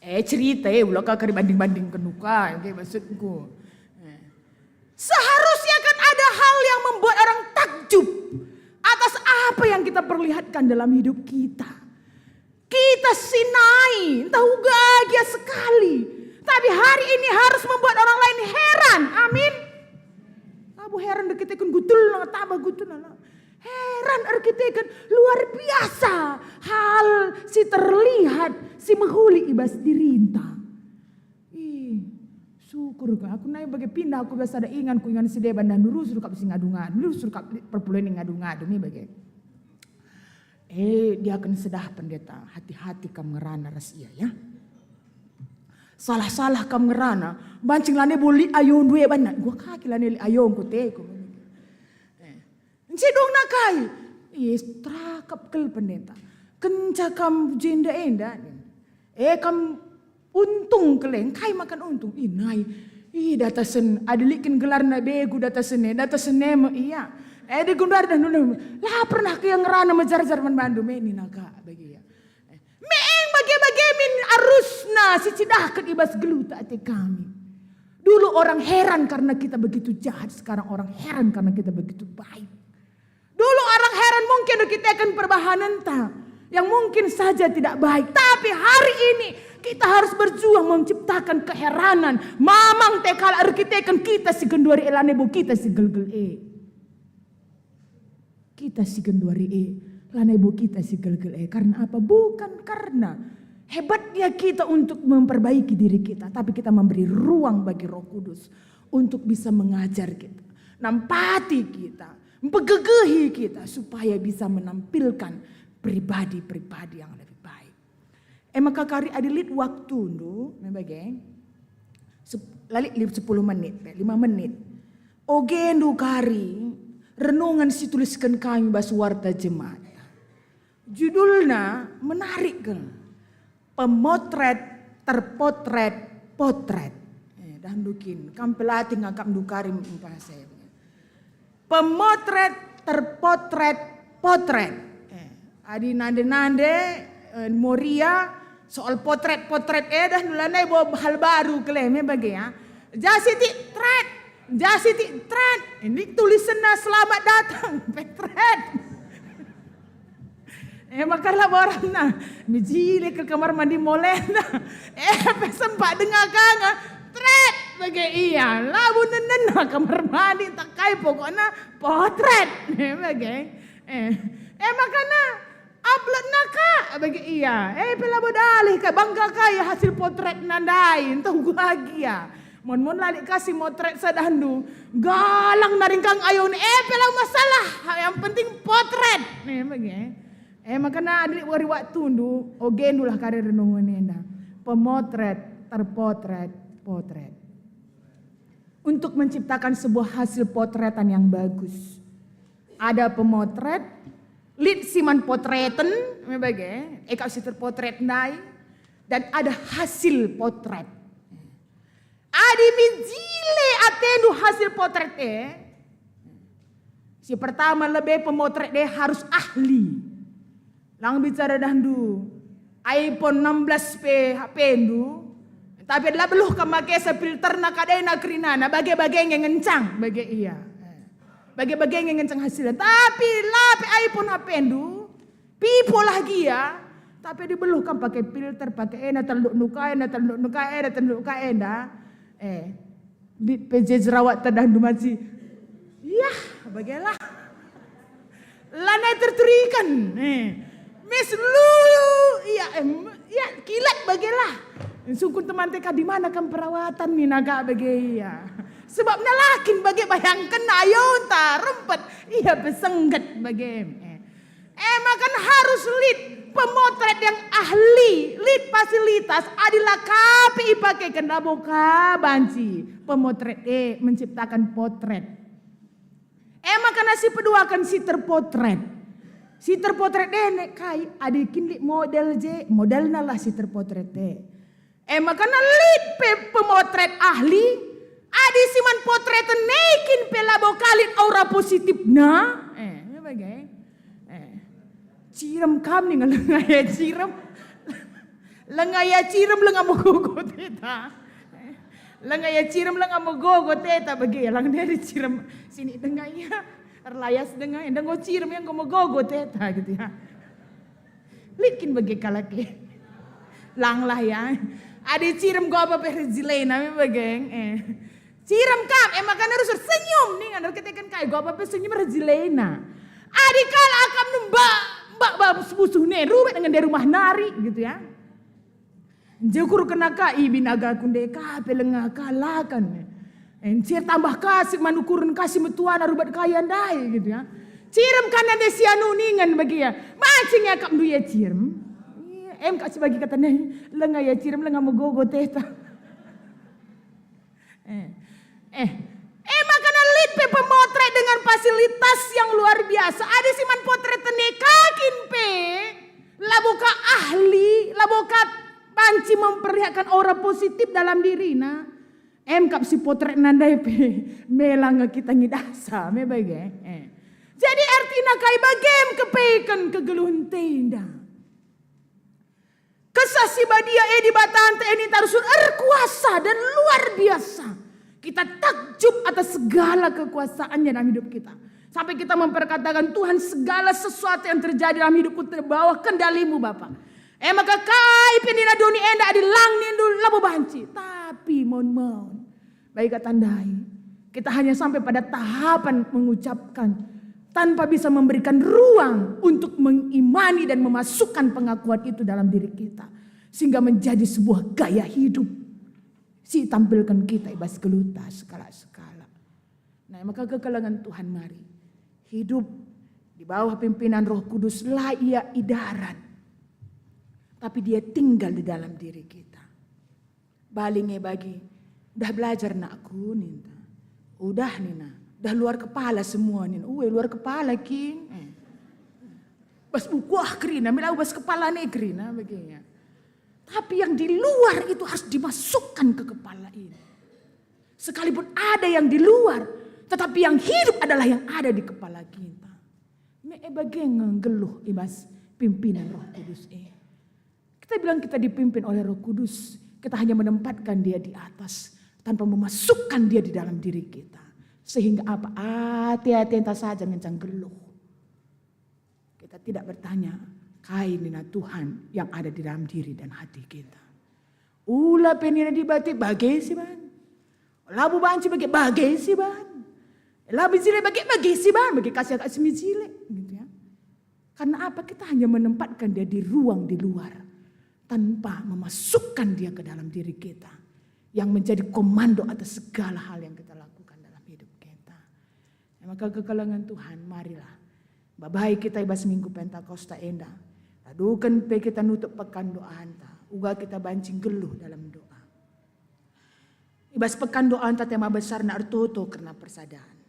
Eh, cerita, eh, ula ka kari banding-banding kenuka, oke, maksudku. Eh. Seharusnya kan ada hal yang membuat orang takjub atas apa yang kita perlihatkan dalam hidup kita. Kita si nai, entah uga gia sekali. Tapi hari ini harus membuat orang lain heran. Amin. Abu heran erkiteken gutul, tambah gutul. Heran erkiteken luar biasa hal si terlihat, si mehuli i bas dirinta. Ih, syukur ka. Aku nai bage pindah aku biasa ada ingan, ku ingan si deban dah rusur kap si ngadu-ngadu, rusur kap perpulungen ngadu-ngadu, mi bage. Eh, diaken sedah pendeta, hati-hati kam ngerana ras ia, ya. Salah-salah kam ngerana, banci lanai bo lit ayondu e banna. Gua kaki lanai lit ayongku teko. Eh, ncidungna kai? Ih, terakap kal pendeta. Kenca kam jenda enda, eh, kam untung kal e, kai makan untung? Ih, nai. Ih, datasen, adi lit kin gelarna begu datasen e, datasen e me ia. Eh, di gundar dah nuna, la pernah ke ngerana mejar-jar man bandu, me nina ka bagi ia. Eh, meeng bage-bage min arusna sicidahken i bas geluhta ate kami. Dulu orang heran karena kita begitu jahat, sekarang orang heran karena kita begitu baik. Dulu orang heran mungkin erkiteken perbahanenta yang mungkin saja tidak baik. Tapi hari ini kita harus berjuang menciptakan keheranan. Mamang te kalak erkiteken kita si genduari e, lanai bo kita si gelgel e. Kita si genduari e, lanai bo kita si gelgel e. Karena apa? Bukan karena hebatnya kita untuk memperbaiki diri kita, tapi kita memberi ruang bagi Roh Kudus untuk bisa mengajar kita, nampati kita, mpegegehi kita supaya bisa menampilkan pribadi-pribadi yang lebih baik. E maka kari adi lit waktundu, me bage, sep-, la lit, lit sepuluh menit pe, lima menit. Ogendu kari renungen si tulisken kami bas Warta Jemaat. Judulna menarik kal. Pemotret, terpotret, potret. Eh, dahndu kin, kam pelatih ngakapndu kari bahasa e. Pemotret, terpotret, potret. Eh, adi nande-nande, eh, Moria, soal potret-potret, eh, dahndu lanai bo hal baru kal e, me bage, ya. Ja sitik, tret. Ja sitik, tret. Ini tulisenna selamat datang, petret. Eh, maka labo arahna, mijile ke kamar mandi molena. Eh, pe sempat denga kanga, tret, bage ia, labo nenena kamar mandi, tak kai pokokna potret. Eh, bage. Eh, eh, makana uploadna ka, bage ia. Eh, pe labo dalih ka, bangga ka ia hasil potretna ndai, entah uga gia. Mon-mon la lit ka si motret sadahndu, galang nari engkang ayona, eh, pe la masalah. Yang penting potret. Eh, bage. Eh, makana adi lit wari waktundu, ogendulah kari renungen enda. Pemotret, terpotret, potret. Untuk menciptakan sebuah hasil potretan yang bagus. Ada pemotret, lit si man potreten, me bage, eh, kap si terpotret ndai, dan ada hasil potret. Adi mijile atendu hasil potret e, si pertama lebe pemotret e harus ahli. Lang bicara dahndu, iPhone enam belas pe H P-ndu, tapi la beluh kam makesa filterna kadena kerinana, bage-bage nge ngencang, bage ia. Bage-bage nge ngencang hasilna, tapi la pe iPhone H P-ndu, pipo lah gia, tapi dibeluh kam pake filter, pake ena teluk nuka ena, teluk nuka ena, teluk nuka ena. Eh, di P J jerawat tedah ndu maci. Yah, bagelah. Lanai terturiken. Eh. Mes lulu, ia, em, ia kilat bagelah. Sungkun temanta ka, "Di mana kam perawatan?" nina ka bage ia. Sebab nalakin bage bayangkenna ayonta rempet, ia pesengget bage. Eh. Emaka harus lit pemotret yang ahli, lit fasilitas, adi la ka pe ipakeken labo ka banci pemotret e menciptakan potret. Emaka si peduaken si terpotret. Si terpotret e nek kai, adi kin lit model je, modelna lah si terpotret e. Emaka lit pe pemotret ahli, adi si man potreten e kin pe labo ka lit aura positifna. Eh, me bage. Eh. Cirem kam nih ngeleng aya cirem. Leng aya cirem leng megogo teta. Leng aya cirem leng megogo teta bage, lang deri cirem sini denga ia. Erlayas denga, enda enggo cirem ia enggo megogo teta gitu ya. Lit kin bage kalak e. Langlah ya. Adi cirem enggo apa pe rejilena me bage. Eh. Cirem kam, emaka rusur senyum nih, ngandel keteken kai, enggo apa pe senyum rejilena. Adi kalak akapndu mbak, mbak, mbak busuh-busuh ne, rubet ngendai rumah nari gitu ya. Njekur kena ka, "Ih, binaga ku ndai ka pe langa kalaken." Encir tambah kasih, manukuren kasih metuana rubat kaya ndai gitu ya. Cirem kan ande si anu ningen bagi ya. Mancing ya akapndu ya cirem. Iya, em kak si bagi kata ndai, langa ya cirem, langa megogo teta. Eh. Eh. Emaka lit pe pemotret dengan fasilitas yang luar biasa. Adi si man potreten e ka kin pe, labo ka ahli, labo ka banci memperlihatkan aura positif dalam dirina. Em kap si potret nandai pe, mela nge kita ngidasa, me bage. Eh. Jadi artina kai bagem kepeken kegeluhen tenda. Kesah si badia e Dibatanta e ninta rusur erkuasa dan luar biasa. Kita takjub atas segala kekuasaannya dalam hidup kita. Sampai kita memperkatakan, "Tuhan, segala sesuatu yang terjadi dalam hidupku di bawah kendalimu, Bapa." Emaka kai pe nina doni enda adi lang nindu labo banci, tapi maun-maun. Bagi kata ndai, kita hanya sampai pada tahapan mengucapkan tanpa bisa memberikan ruang untuk mengimani dan memasukkan pengakuan itu dalam diri kita, sehingga menjadi sebuah gaya hidup si itampilken kita i bas geluhta sekalak-sekalak. Nah, maka kekelengen Tuhan, mari hidup di bawah pimpinan Roh Kudus, la ia i darat, tapi dia tinggal di dalam diri kita. Bali nge bagi, "Udah belajar, nakku," ninta. "Udah," nina. "Udah luar kepala semua," nina. "Ue, luar kepala kin." Eh. Bas bukuh kerina, me lau bas kepala ne kerina, bagi ya. Tapi yang di luar itu harus dimasukkan ke kepala ini. Sekalipun ada yang di luar, tetapi yang hidup adalah yang ada di kepala kita. Me e bage nge nggeluh i bas pimpinan Roh Kudus e. Kita bilang kita dipimpin oleh Roh Kudus, kita hanya menempatkan dia di atas tanpa memasukkan dia di dalam diri kita. Sehingga apa? Ate-atenta saja ngenca nggeluh. Kita tidak bertanya, kai nina Tuhan yang ada di dalam diri dan hati kita. Ula pe nina Dibata bage si ban. Labo banci bage, bage si ban. Labo jile bage, bage si ban, bage kasih agak si mejile, gitu ya. Karena apa? Kita hanya menempatkan dia di ruang di luar tanpa memasukkan dia ke dalam diri kita yang menjadi komando atas segala hal yang kita lakukan dalam hidup kita. Ya, maka kekelengen Tuhan, marilah babai kita i bas Minggu Pentakosta enda. Raduken pe kita nutup pekan doanta, uga kita banci nggeluh dalam doa. I bas pekan doanta tema besarna ertoto kerna persadaan.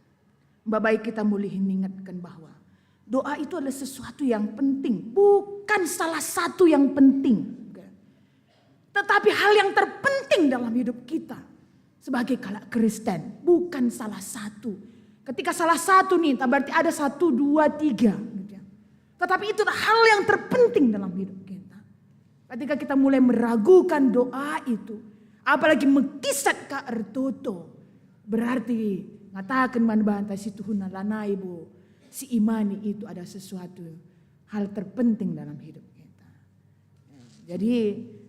Babai kita mulihin ningetken bahwa doa itu adalah sesuatu yang penting, bukan salah satu yang penting. Tetapi hal yang terpenting dalam hidup kita sebagai kalak Kristen, bukan salah satu. Ketika salah satu nih, berarti ada satu, dua, tiga. Gitu ya. Tetapi itu hal yang terpenting dalam hidup kita. Ketika kita mulai meragukan doa itu, apalagi mekisat ka ertoto, berarti ngataken man banta situhuna lanai bo si imani itu ada sesuatu hal terpenting dalam hidup kita. Jadi,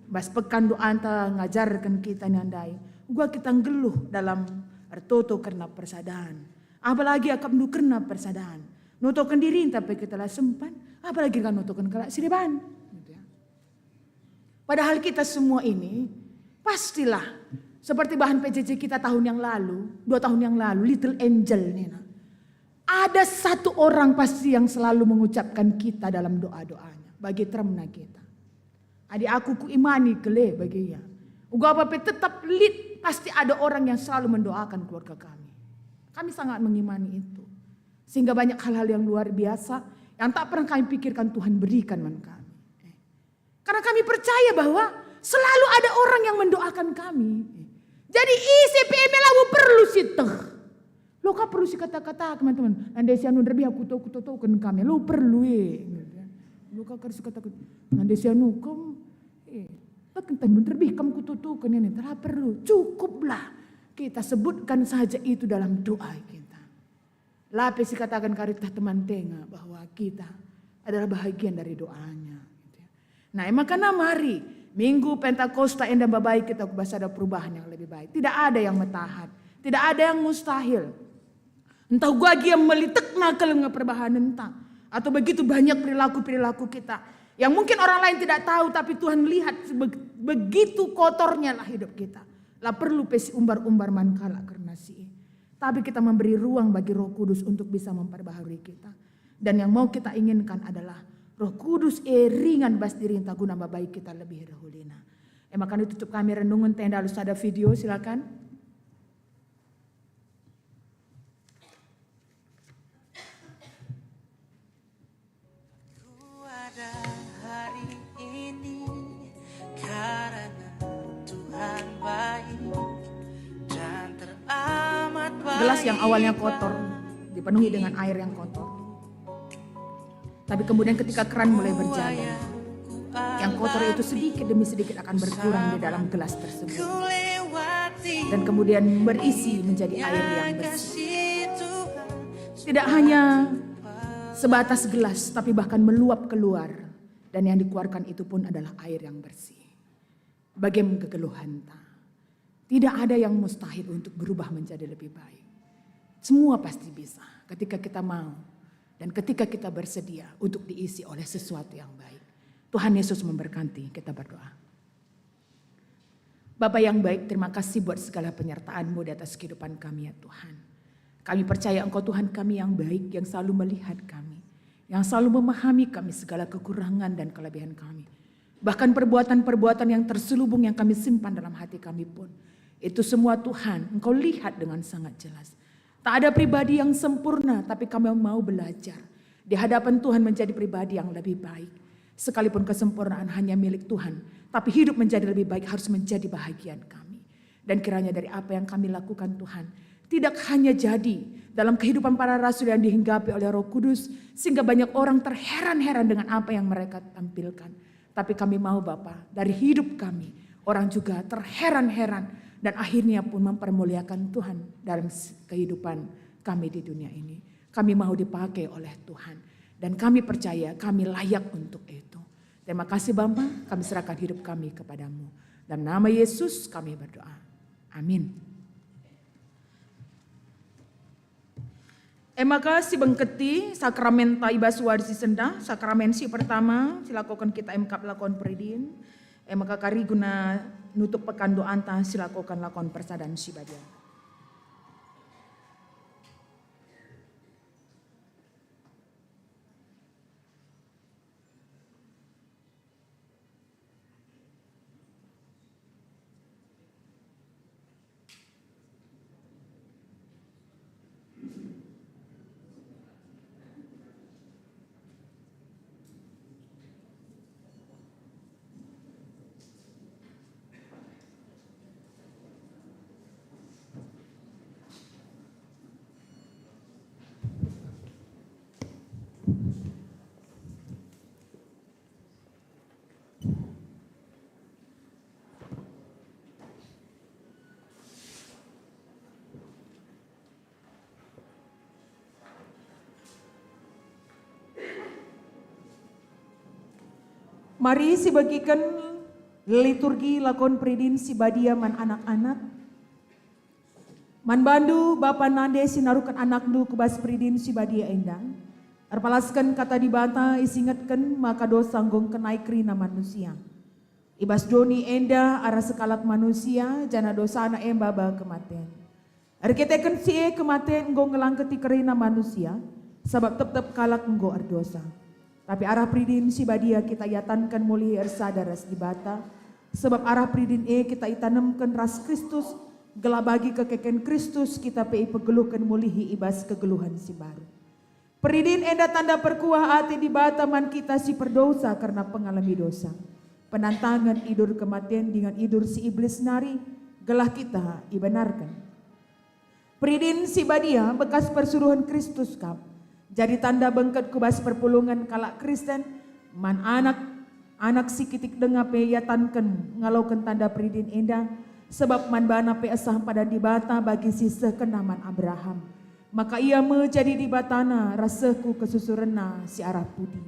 bas pekan doanta ngajarken kita nandai, uga kita nggeluh dalam ertoto kerna persadaan. Apalagi akapndu kerna persadaan. Nutoken dirinta pe kita la sempat, apalagi kan nutoken kalak si deban. Gitu ya. Padahal kita semua ini pastilah seperti bahan P J J kita tahun yang lalu, dua tahun yang lalu, Little Angel nina. Ada satu orang pasti yang selalu mengucapkan kita dalam doa-doanya, bagi teremna kita. Adi aku kuimani kele bagi ia. Uga apa pe tetap lit, pasti ada orang yang selalu mendoakan keluarga kami. Kami sangat mengimani itu. Sehingga banyak hal-hal yang luar biasa yang tak pernah kami pikirkan Tuhan berikan man kami. Eh. Karena kami percaya bahwa selalu ada orang yang mendoakan kami. Eh. Jadi ise pe me labo perlu si teh. Lo ka perlu si kata-kata, teman-teman. Nande si anu nderbih aku to, kutotoken kami. Lo perlu e. Lo ka harus katakan, nande si anu kem, eh, tak entah nderbih kam kutotoken ini. Telah perlu. Cukuplah kita sebutkan saja itu dalam doa kita. La pe sikataken kari tah teman tenga bahwa kita adalah bahagian dari doanya, gitu ya. Nah, e maka mari Minggu Pentakosta enda mbabai kita ku bas sada perubahan yang lebih baik. Tidak ada yang metahat, tidak ada yang mustahil. Entah uga gia melitekna kal nge perbahanenta, atau begitu banyak perilaku-perilaku kita yang mungkin orang lain tidak tahu, tapi Tuhan lihat sebe-, begitu kotornya lah hidup kita. La perlu pe siumbar-umbar man kalak kerna si e. Tapi kita memberi ruang bagi Roh Kudus untuk bisa memperbaharui kita. Dan yang mau kita inginkan adalah Roh Kudus e ringan bas dirinta guna mbabai kita lebih erhulina. E maka ditutup kami renungen tenda alu sada video, silakan. Ku ada hari ini karena Tuhan baik dan teramat baik. Gelas yang awalnya kotor dipenuhi dengan air yang kotor. Tapi kemudian ketika keran mulai berjalan, yang kotor itu sedikit demi sedikit akan berkurang di dalam gelas tersebut. Dan kemudian berisi menjadi air yang bersih. Tidak hanya sebatas gelas, tapi bahkan meluap keluar. Dan yang dikeluarkan itu pun adalah air yang bersih. Bage me kegeluhenta. Tidak ada yang mustahil untuk berubah menjadi lebih baik. Semua pasti bisa ketika kita mau dan ketika kita bersedia untuk diisi oleh sesuatu yang baik. Tuhan Yesus memberkati, kita berdoa. Bapa yang baik, terima kasih buat segala penyertaan-Mu di atas kehidupan kami, ya Tuhan. Kami percaya Engkau Tuhan kami yang baik, yang selalu melihat kami, yang selalu memahami kami segala kekurangan dan kelebihan kami. Bahkan perbuatan-perbuatan yang terselubung yang kami simpan dalam hati kami pun, itu semua Tuhan, Engkau lihat dengan sangat jelas. Tak ada pribadi yang sempurna, tapi kami mau belajar di hadapan Tuhan menjadi pribadi yang lebih baik. Sekalipun kesempurnaan hanya milik Tuhan, tapi hidup menjadi lebih baik harus menjadi bahagian kami. Dan kiranya dari apa yang kami lakukan, Tuhan, tidak hanya jadi dalam kehidupan para rasul yang dihinggapi oleh Roh Kudus, sehingga banyak orang terheran-heran dengan apa yang mereka tampilkan. Tapi kami mau, Bapa, dari hidup kami, orang juga terheran-heran dan akhirnya pun mempermuliakan Tuhan dalam s-, kehidupan kami di dunia ini. Kami mau dipakai oleh Tuhan. Dan kami percaya kami layak untuk itu. Terima kasih, Bapa, kami serahkan hidup kami kepada-Mu. Dalam nama Yesus kami berdoa. Amin. E maka sibengketi sakramenta i bas wari si sendah, sakramen si pertama, silakoken kita emkap lakon peridin. E maka kari guna nutup pekan doanta, silakoken lakon persadan si badia. Mari sibegiken liturgi lakon peridin si badia man anak-anak. Man bandu, bapa nande si naruhken anakndu ku bas peridin si badia enda, Erpalasken Kata Dibata isingetken maka dosa enggo ngkenai kerina manusia. I bas doni enda arah sekalak manusia, janah dosana e maba kematen. Erkiteken si e, kematen enggo ngelangketi kerina manusia, sabap tep-tep kalak enggo erdosa. Tapi arah peridin si badia kita iatanken mulihi ersada ras Dibata, sabap arah peridin e kita itanemken ras Kristus, gelah bagi kekeken Kristus kita pe ipegeluhken mulihi i bas kegeluhen si mbaru. Peridin enda tanda perkuah ate Dibata man kita si perdosa kerna pengalemi dosa, penantangen idur kematen dingen idur si Iblis nari, gelah kita ibenarken. Peridin si badia bekas persuruhen Kristus kap, jadi tanda bengket ku bas perpulungen kalak Kristen, man anak, anak si kitik denga pe iatanken ngaloken tanda peridin enda, sabap man bana pe esah padan Dibata bagi si sehkenna man Abraham. Maka ia me jadi Dibatana ras seh ku kesusurenna si arah pudi.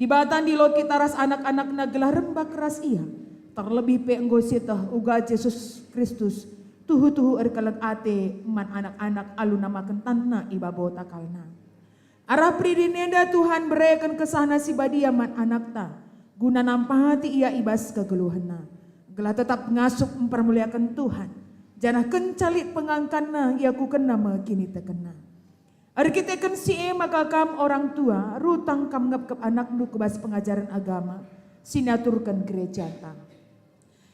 Dibata ndilo kita ras anak-anakNa gelah rembak ras Ia, terlebih pe enggo sieteh uga Jesus Kristus tuhu-tuhu erkeleng ate man anak-anak alu namaken tanNa i babo takalNa. Arah peridin enda Tuhan bereken kesahNa si badia man anakta, guna nampati ia i bas kegeluhenna, gelah tetap ngasup mpermuliaken Tuhan, janah kenca lit pengangkanna iakukenna me kinitekenna. Erkiteken si e maka kam orang tua, rutang kam ngepkep anakndu ku bas pengajaren agama si niaturken gerejanta.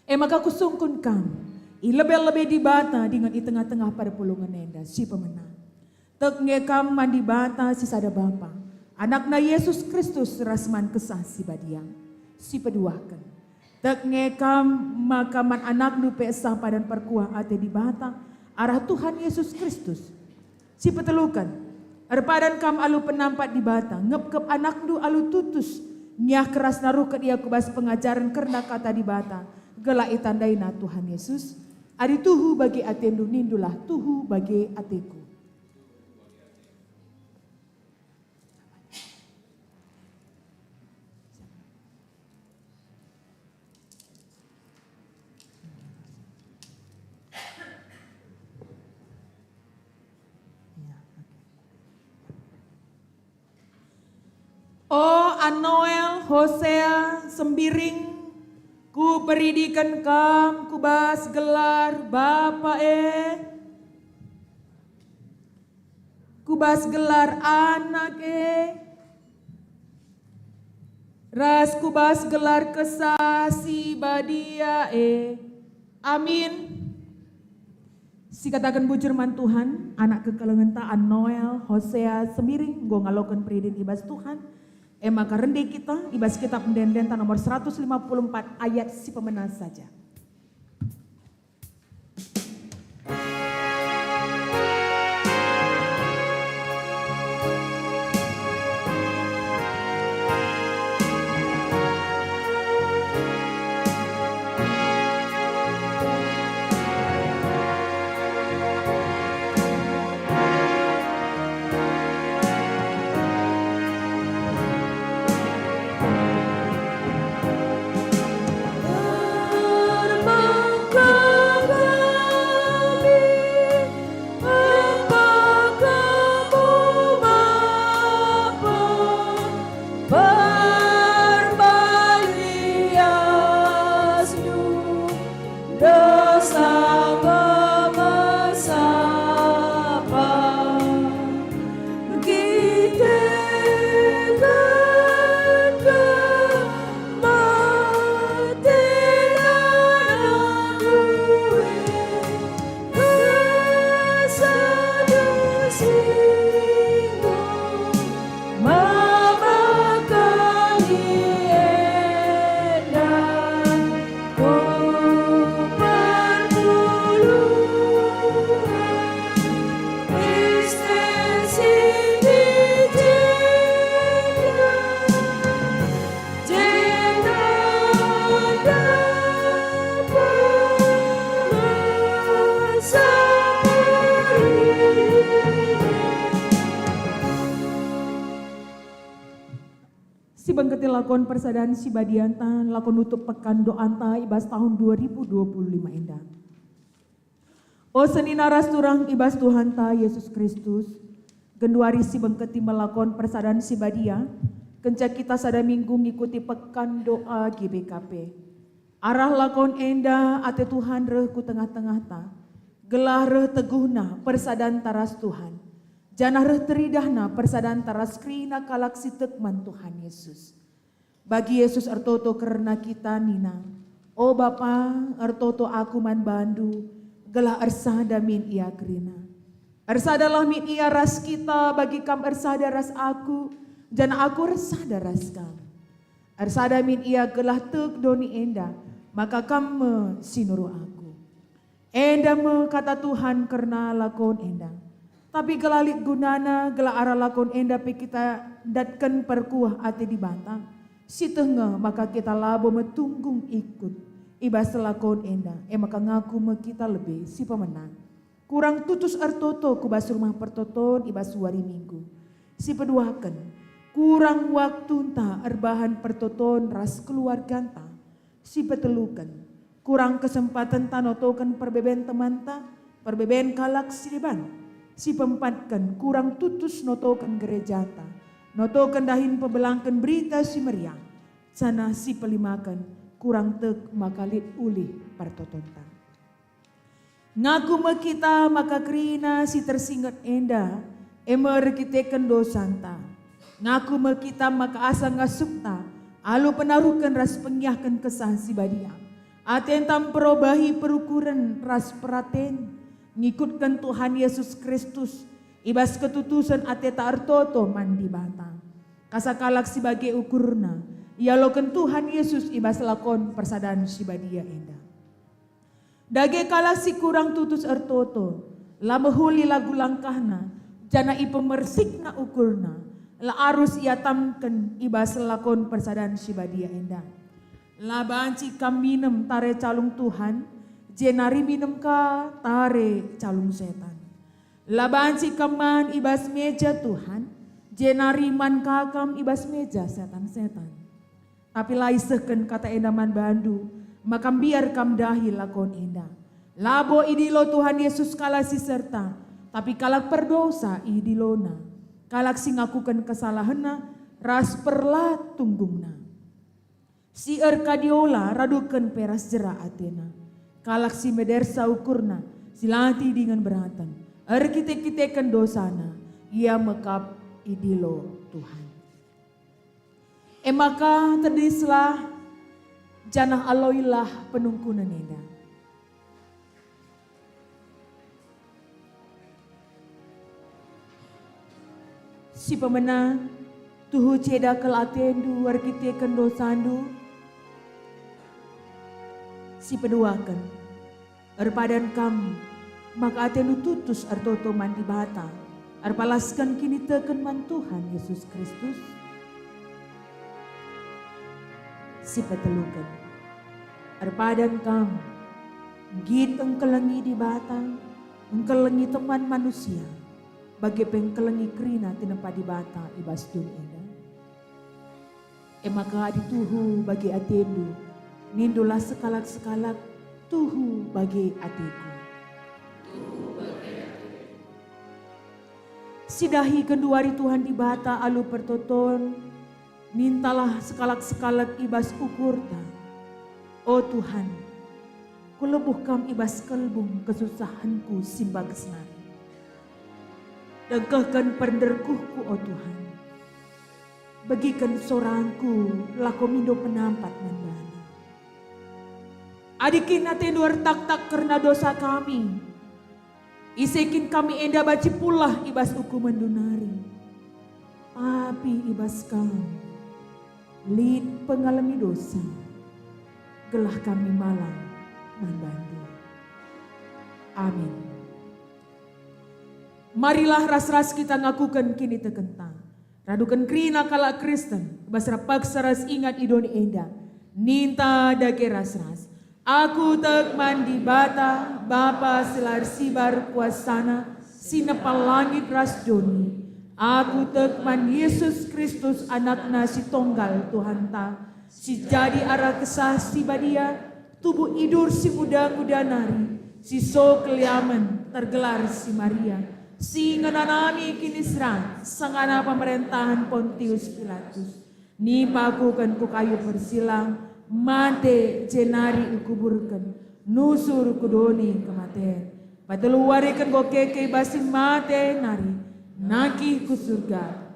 E maka kusungkun kam, i lebe-lebe Dibata dingen i tengah-tengah perpulungen enda si pemena. Tek nge kam man Dibata si sada Bapa, AnakNa Jesus Kristus ras man Kesah Si Badia. Si peduaken. Tek nge kam maka man anakndu pe esah padan perkuah ate Dibata arah Tuhan Yesus Kristus. Si peteluken, erpadan kam alu penampat Dibata, ngepkep anakndu alu tutus, ngiah keras naruhken ia ku bas pengajaren kerna Kata Dibata, gelah itandaina Tuhan Yesus, "Adi tuhu bage atendu, nindulah, 'Tuhu bage ateku.'" O Anoel Hosea Sembiring, kuperidiken kam ku bas gelar Bapa e, ku bas gelar Anak e, ras ku bas gelar Kesah Si Badia e. Amin. Sikataken bujur man Tuhan, anak kekelengenta Anoel Hosea Sembiring enggo ngaloken peridin i bas Tuhan. E maka rende kita i bas Kitab Ende-endenta nomor seratus lima puluh empat ayat si pemena saja. Dosa memesapan, erkiteken kematian Anak e, kesah si enggo maba kami enda. Ku perpulungen Kristen si di jenda, jenda dapur sapari. Sibengketi lakon persadan si badianta, lakon nutup pekan doanta i bas tahun dua ribu dua puluh lima enda. O senina ras turang i bas Tuhanta Yesus Kristus, Genduari si bengketi melakon persadan si badia, kenca kita sada minggu ngikuti pekan doa G B K P. Arah lakon enda ate Tuhan reh ku tengah-tengahta, gelah reh teguhna persadanta ras Tuhan, janah reh teridahna persadanta ras kerina kalak si tek man Tuhan Yesus. Bagi Yesus ertoto kerna kita nina, "O Bapa, ertoto Aku man baNdu, gelah ersada min ia kerina. Ersadalah min ia ras kita, bagi Kam ersada ras Aku, janah Aku ersada ras Kam. Ersada min ia gelah tek doni enda, maka Kam me si nuruh Aku." Enda me kata Tuhan kerna lakon enda. Tapi gelah lit gunana, gelah arah lakon enda pe kita ndatken perkuah ate Dibata, si teh nge maka kita labo metunggung ikut i bas lakon enda, e maka ngaku me kita lebe si pemenang. Kurang tutus ertoto ku bas Rumah Pertoton i bas wari Minggu. Si peduaken, kurang waktunta erbahan pertoton ras keluarganta. Si peteluken, kurang kesempatenta notoken perbeben temanta, perbeben kalak si deban. Si peempatken, kurang tutus notoken gerejanta, notoken dahin pebelangken Berita Si Meriah, janah si pelimaken, kurang tek maka lit ulih pertotonta. Ngaku me kita maka kerina si tersinget enda, e me erkiteken dosanta. Ngaku me kita maka asa ngasupta alu penaruhken ras pengiahken Kesah Si Badia. Atenta mperobahi perukuren ras peraten, ngikutken Tuhan Yesus Kristus, i bas ketutusen ateta ertoto man Dibata. Kasa kalak si bage ukurna, ialoken Tuhan Yesus i bas lakon persadan si badia enda. Dage kalak si kurang tutus ertoto, la mehuli lagu langkahna, janah ipemersikna ukurna, la arus iatamken i bas lakon persadan si badia enda. La banci kam minem tare calung Tuhan, jenari minem ka tare calung setan. La banci kam man i bas meja Tuhan, jenari man ka kam i bas meja setan-setan. Tapi la isehken kata enda man bandu, maka mbiar kam dahi lakon enda. Labo idilo Tuhan Yesus kalak si serta, tapi kalak perdosa idilona, kalak si ngakuken kesalahenna ras perla tunggungna. Si erkadiola raduken pe ras jera atena, kalak si medersa ukurna, si la tidingen beraten, erkite-kiteken dosana, ia me kap idilo Tuhan. E maka tedislah, janah aloilah penungkunen enda. Si pemena, tuhu ceda kal atendu erkiteken dosandu. Si peduaken, erpadan kam maka atendu tutus ertoto man Dibata, erpalasken kiniteken man Tuhan Yesus Kristus. Si peteluken, erpadan kam, nggit engkelengi Dibata, engkelengi teman manusia, bage pe engkelengi kerina tinepa Dibata i bas doni enda. E maka adi tuhu bage atendu, nindulah sekalak-sekalak, tuhu bage ateku. Si dahi genduari Tuhan Dibata alu pertoton, nintalah sekalak-sekalak i bas ukurta. O Tuhan, kulebuh Kam i bas kelbung kesusahenku si mbages nari. Dengkehken pernderkuhku, o Tuhan. Begiken sorangku lako mindo penampat man bandu. Adi kin atendu ertaktak kerna dosa kami, ise kin kami enda banci pulah i bas ukumenndu nari. Tapi i bas Kam lit pengalemi dosa, gelah kami malang man bandu. Amin. Marilah ras-ras kita ngakuken kinitekenta. Raduken kerina kalak Kristen, bas rap paksa ras ingat i doni enda. Ninta dage ras-ras. Aku tek man Dibata, Bapa si la ersibar kuasana, si nepa langit ras doni. Aku tek man Yesus Kristus, AnakNa si Tonggal Tuhanta, si jadi arah Kesah Si Badia, tubuh idur si nguda-nguda nari, si so keliamen, tergelar si Maria, Si ngenanami kiniseran sangana pemerentahen Pontius Pilatus, nipakuken ku kayu persilang, mate jenari ikuburken, nusur ku doni kematen. Patelu wariken enggo keke i bas si mate nari, nangkih ku surga.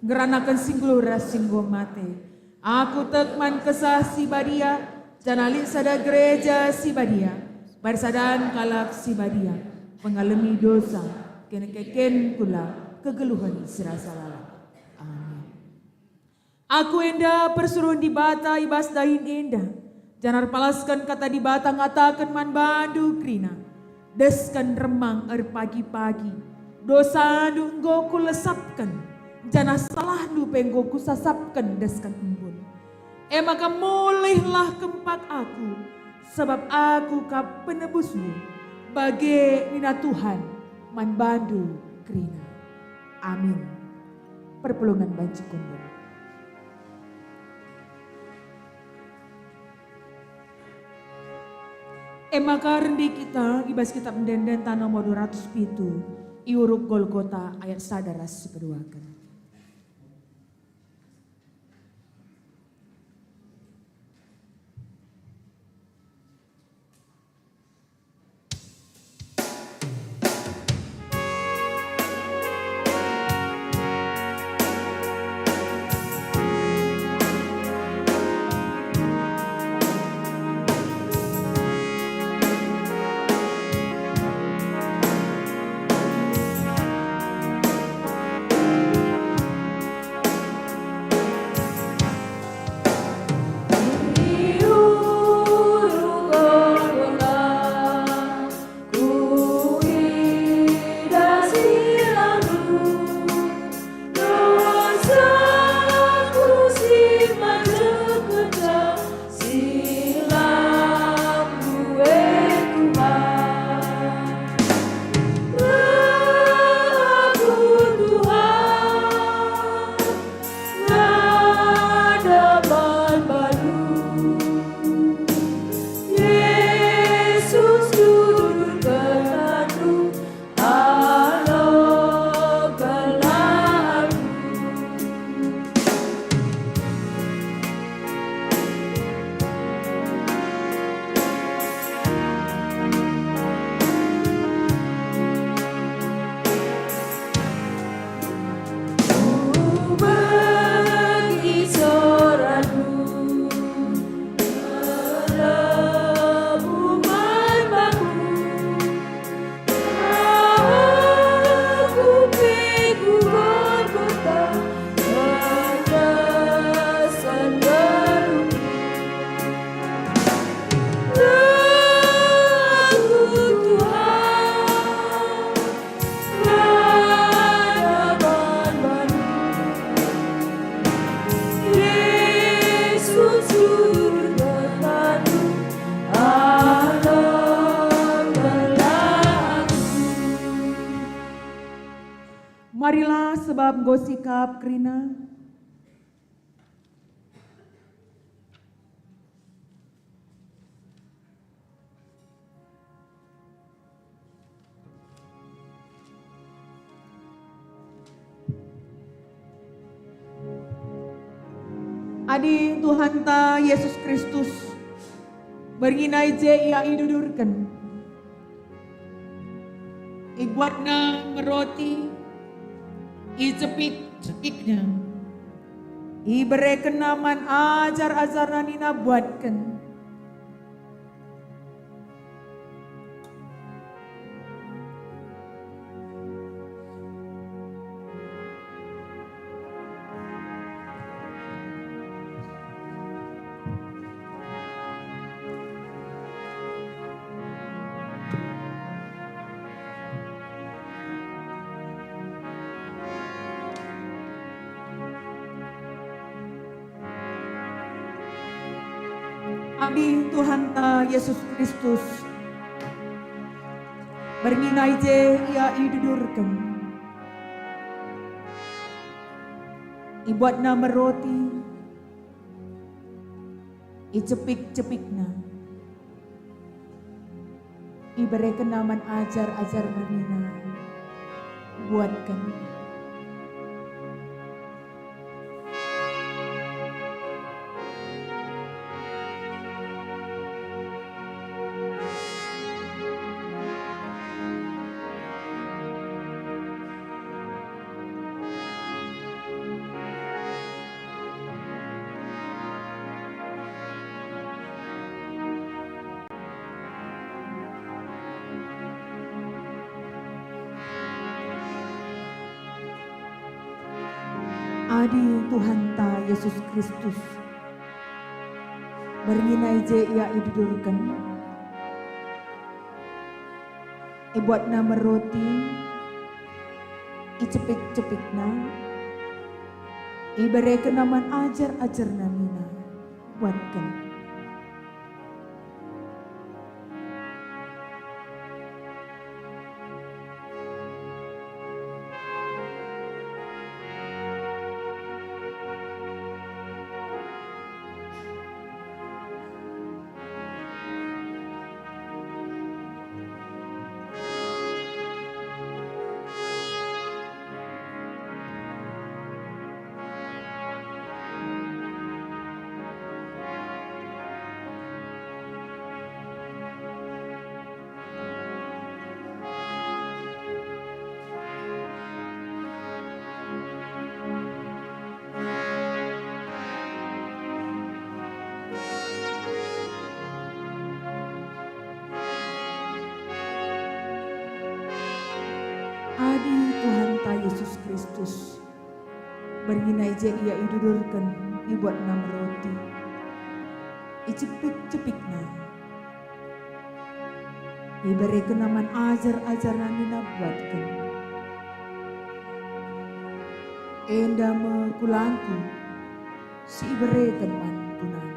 Ngeranaken si nggeluh ras si enggo mate. Aku tek man Kesah Si Badia, janah lit sada gereja si badia, persadan kalak si badia, pengalemi dosa, kene-keken kula kegeluhen si rasa lalap. Amin. Aku enda persuruhen Dibata i bas dahin enda, janah erpalasken kata Dibata ngataken man bandu kerina, desken remang erpagi-pagi, dosandu enggo kulesapken, janah salahndu pe enggo kusasapken desken embun. E maka mulihlah kempak aku, sabap aku kap penebusndu, bage nina Tuhan man bandu kerina. Amin. Perpulungen banci kundul. E maka rende kita i bas Kitap Ende-enden nomor dua ratus pitu, i urup Golgota ayat sada ras si peduaken. Ngadap man bandu, Yesus, jujurken tandu, alokenlah aku. Marilah, sebab enggo sikap kerina. Adi Tuhanta Yesus Kristus, berngi nai je Ia idudurken. Ibuatna me roti, icepik-cepikna, iberekenna man ajar-ajarna nina, "Buatken." Adi Tuhanta Yesus Kristus, berngi nai je Ia idudurken. Ibuatna me roti, Icepik-cepikna. IberekenNa man ajar-ajarNa nina, "Buatken." Adi Tuhanta Jesus Kristus, berngi nai je Ia idudurken, ibuatNa me roti, icepik-cepikna, iberekenNa man ajar-ajarNa nina, "Buatken." Adi Tuhanta Jesus Kristus, berngi nai je Ia idudurken, ibuatNa me roti, icepik-cepikna, iberekenNa man ajar-ajarNa nina, "Buatken. Enda me kulangKu si ibereken man gunandu."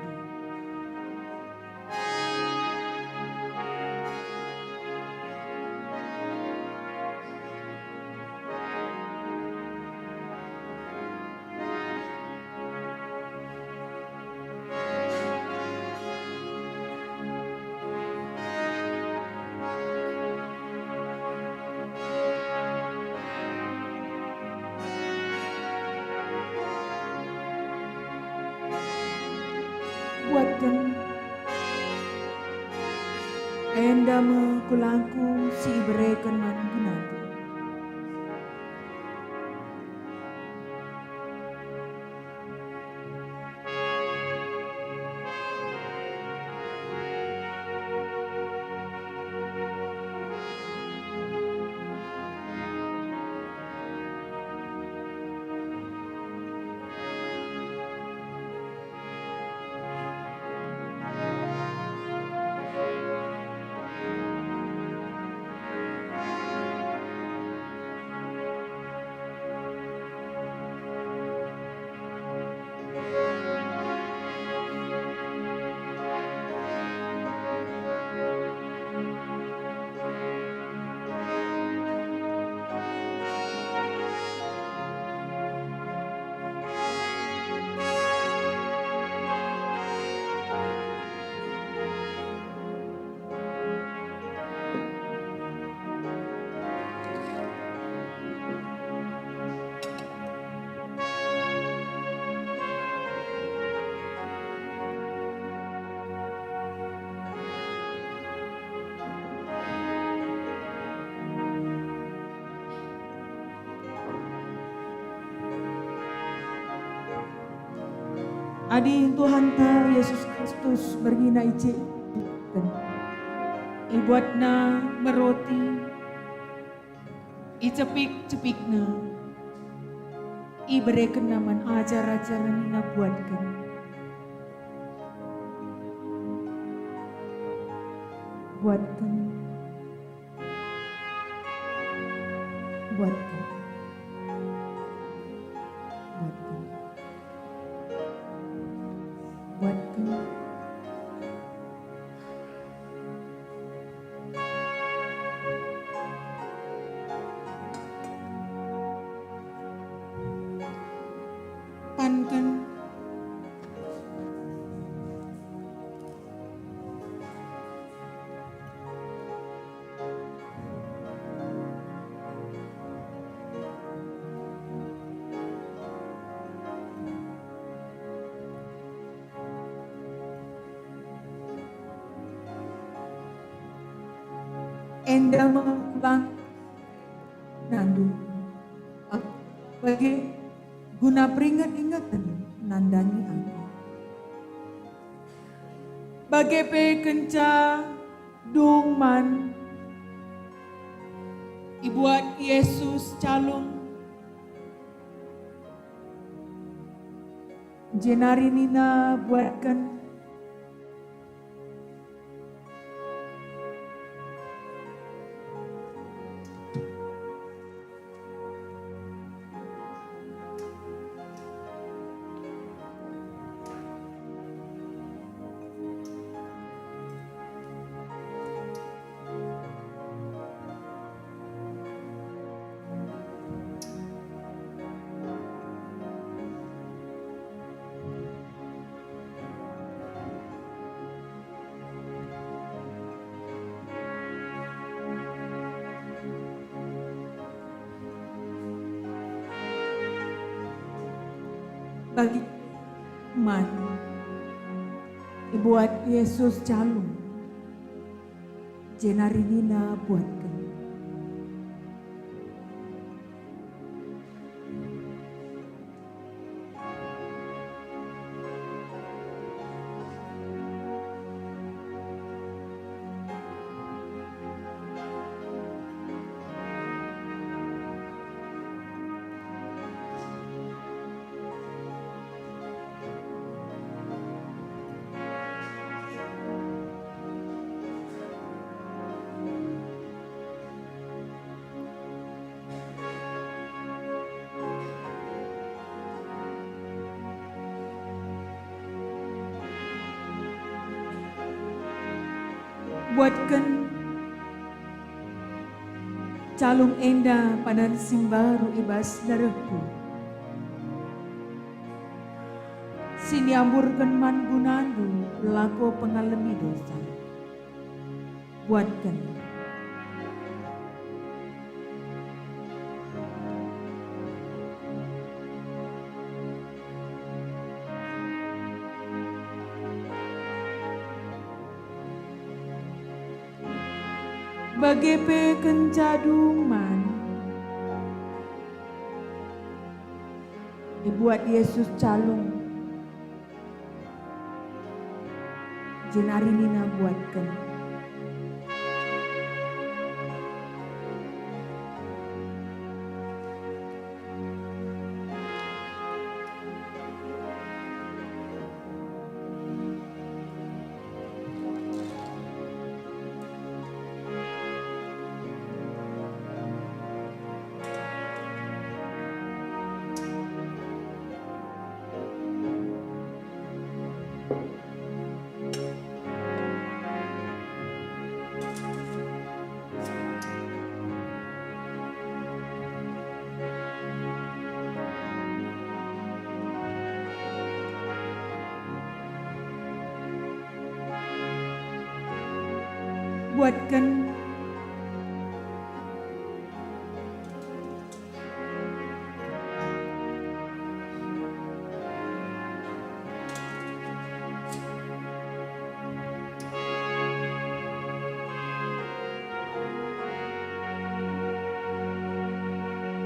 Buatken. Enda me kulangKu si ibereken man gunandu. Adi Tuhanta Jesus Kristus berngi nai je, ibuatNa me roti, icepik-cepikNa, iberekenNa man ajar-ajarNa nina, "Buatken. Buatken. Buatken. Buatken. Buatken. Panken. Enda me kulang nandu bage guna peringet-ingeten nandangi aku. Bage pe kenca dung man, ibuat Yesus calung, jenari nina, "Buatken." Bagi man, ibuat Yesus calung, jenari nina, "Buatken." Buatken calung enda padan si mbaru i bas darehku, si niamburken man gunandu lako pengalemi dosa. Buatken. Bage pe kenca dung man, ibuat Yesus calung, jenari nina, "Buatken." Buatken.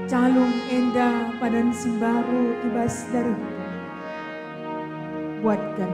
Calung enda padan si mbaru i bas darehku. Buatken.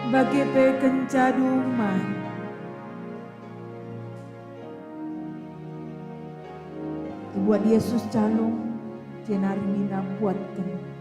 Bage pe kenca dung man, Ibuat Jesus calung, jenari nina, "Buatken."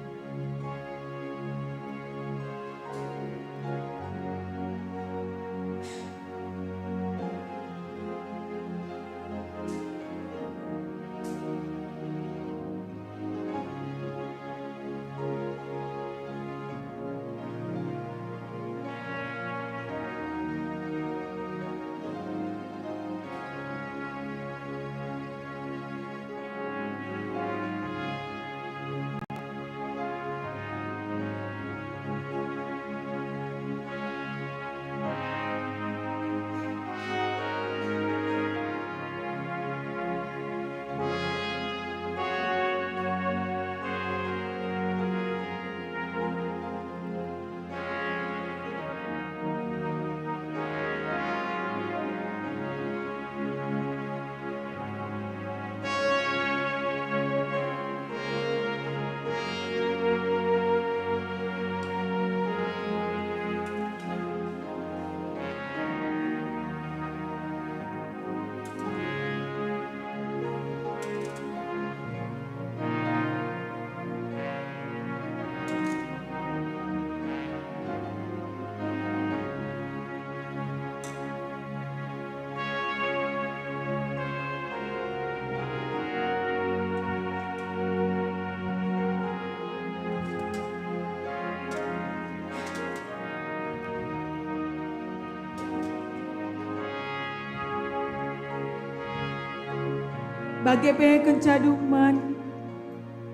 Bage pe kenca dung man,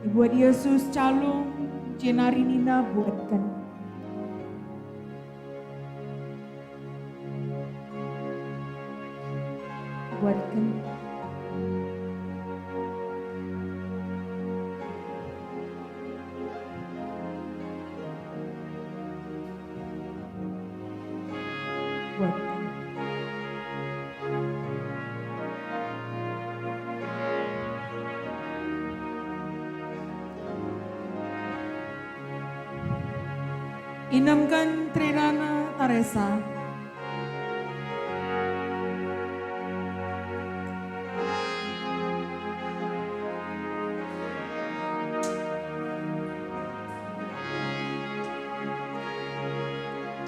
ibuat Jesus calung, jenari nina, "Buatken." Buatken. Buatken. Inemken terinana Taresa.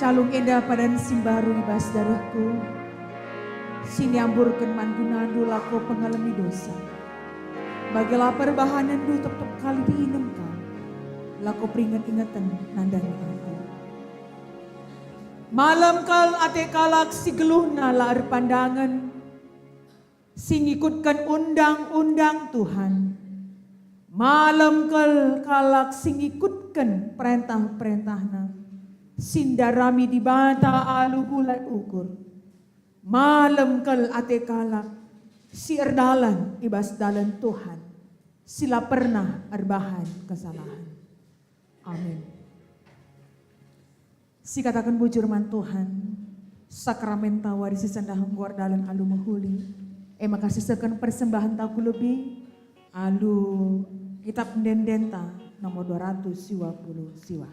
Calung enda padan si mbaru i bas darehku, si niamburken man gunandu lako pengalemi dosa. Bage la perbahanenndu tep-tep kali diinem kam, lako peringet-ingeten nandangi aku. Malem kal ate kalak si geluhna la erpandangen, si ngikutken undang-undang Tuhan. Malem kal kalak si ngikutken perentah-perentahNa, si ndarami Dibata alu bulat ukur. Malem kal ate kalak si erdalan i bas dalan Tuhan, si la pernah erbahan kesalahen. Amin. Sikataken bujur man Tuhan, sakramenta wari si sendah enggo erdalan alu mehuli, e maka sisehken persembahenta ku lebih alu Kitab Ende-endenta nomor dua ratus dua puluh siwa.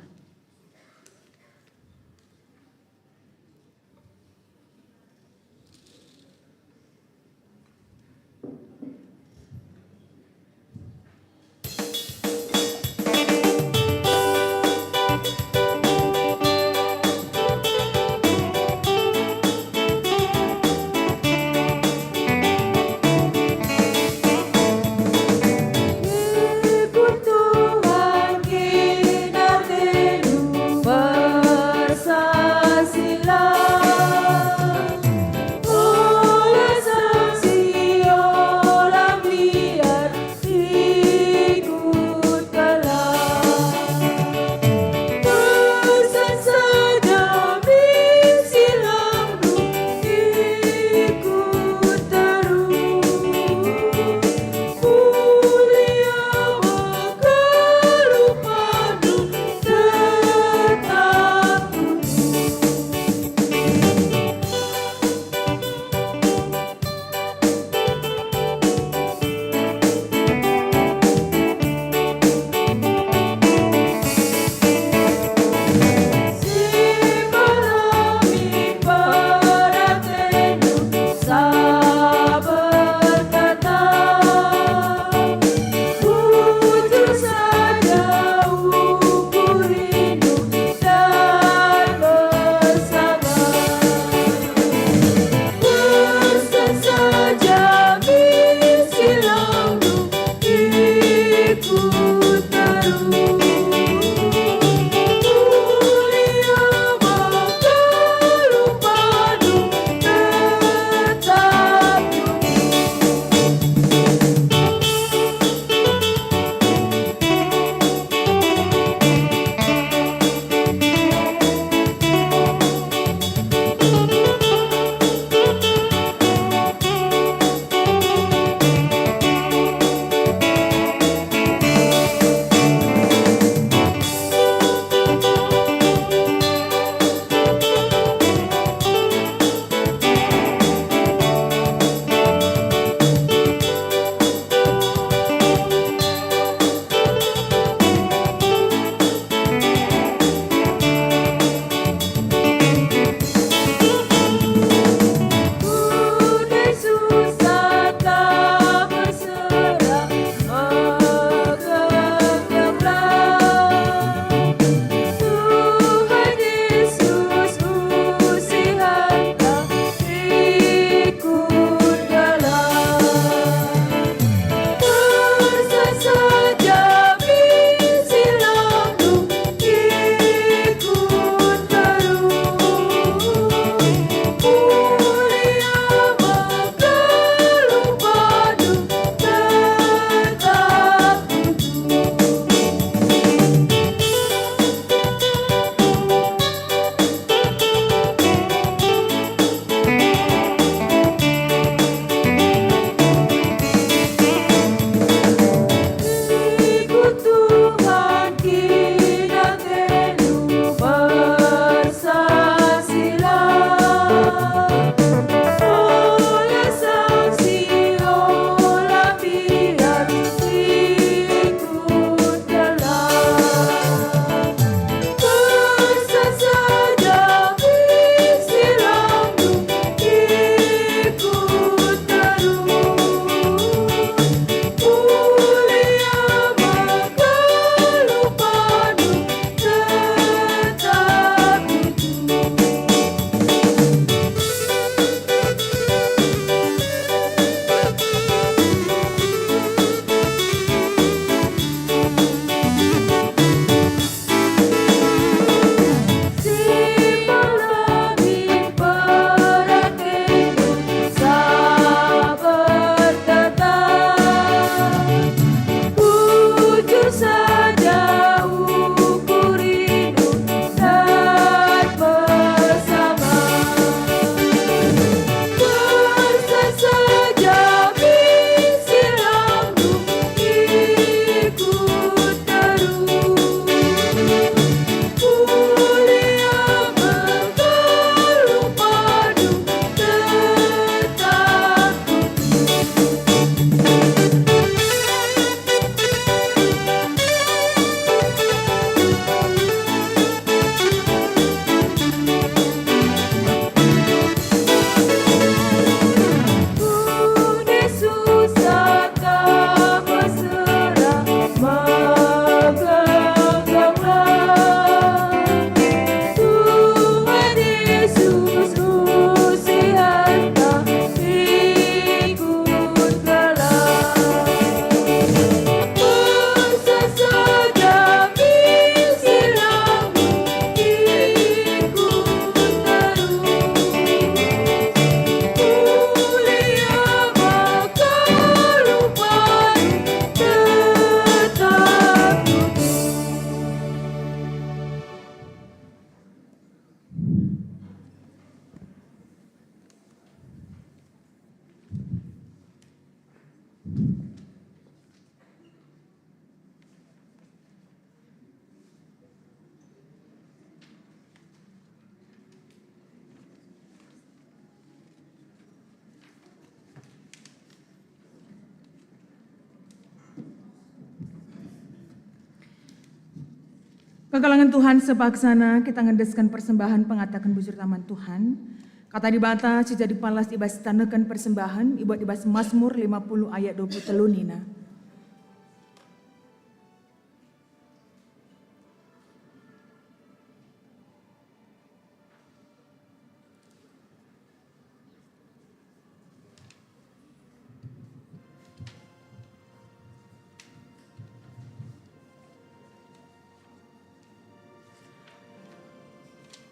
Kekelengen Tuhan, sepaksana kita ngendesken persembahen pengataken bujur taman Tuhan. Kata Dibata si jadi palas i bas taneken persembahen, ibuat i bas Masmur lima puluh ayat dua puluh telu nina,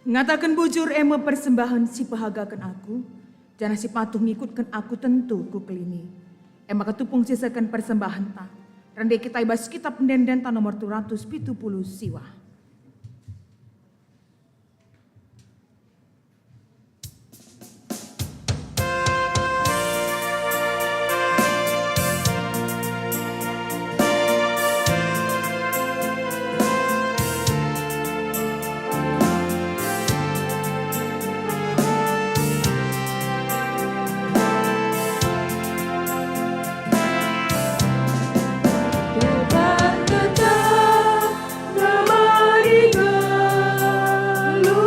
"Ngataken bujur e me persembahen si pehagaken aku, janah si patuh ngikutken aku tentu kukelini. E maka tupung siseken persembahenta." Rende kita i bas Kitap Ende-endenta nomor dua ratus pitu puluh siwah. Tuhan tetap nemani geluhku.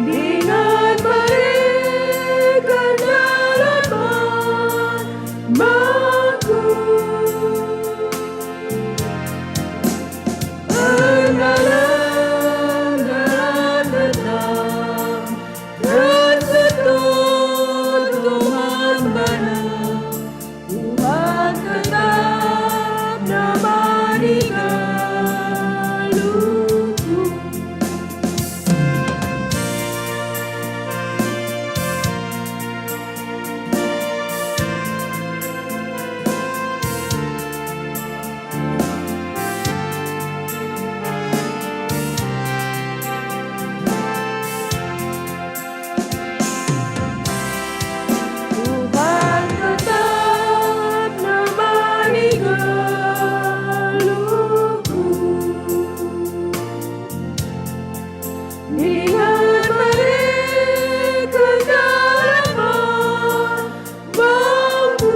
Dengan berikan jalan bangku. Enggalah, enggalah tetap Tuhan tetap nemani geluhku. Tuhan tetap nemani geluhku. Dengan berikan jalan bangku.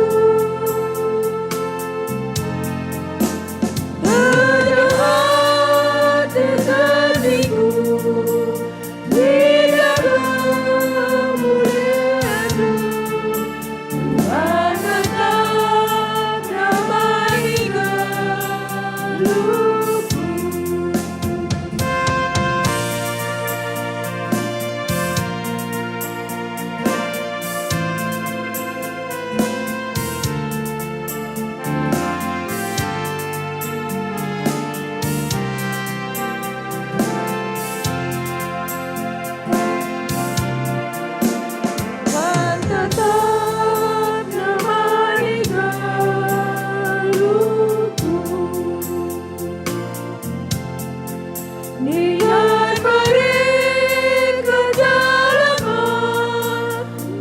Berdoa tetap di dalam kemulianmu. Tuhan tetap nemani geluhku. Tuhan tetap nemani geluhku. Niat berikan jalan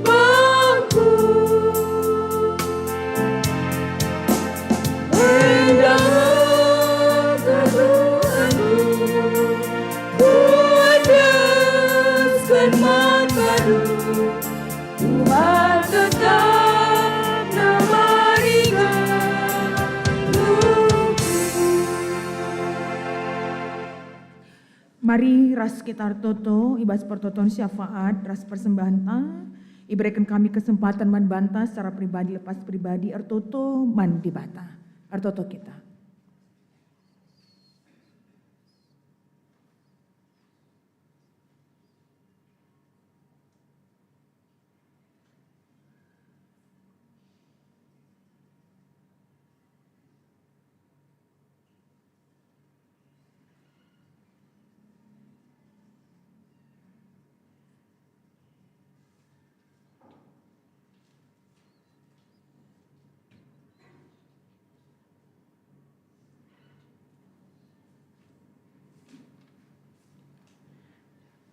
bangku. Endang ketuhanku, kuandesken man bandu. Tuhan tetap nemani geluhku. Mari ras kita ertoto i bas pertoton syafaat ras persembahenta. Ibereken kami kesempatan man banta secara pribadi lepas pribadi ertoto man Dibata. Ertoto kita.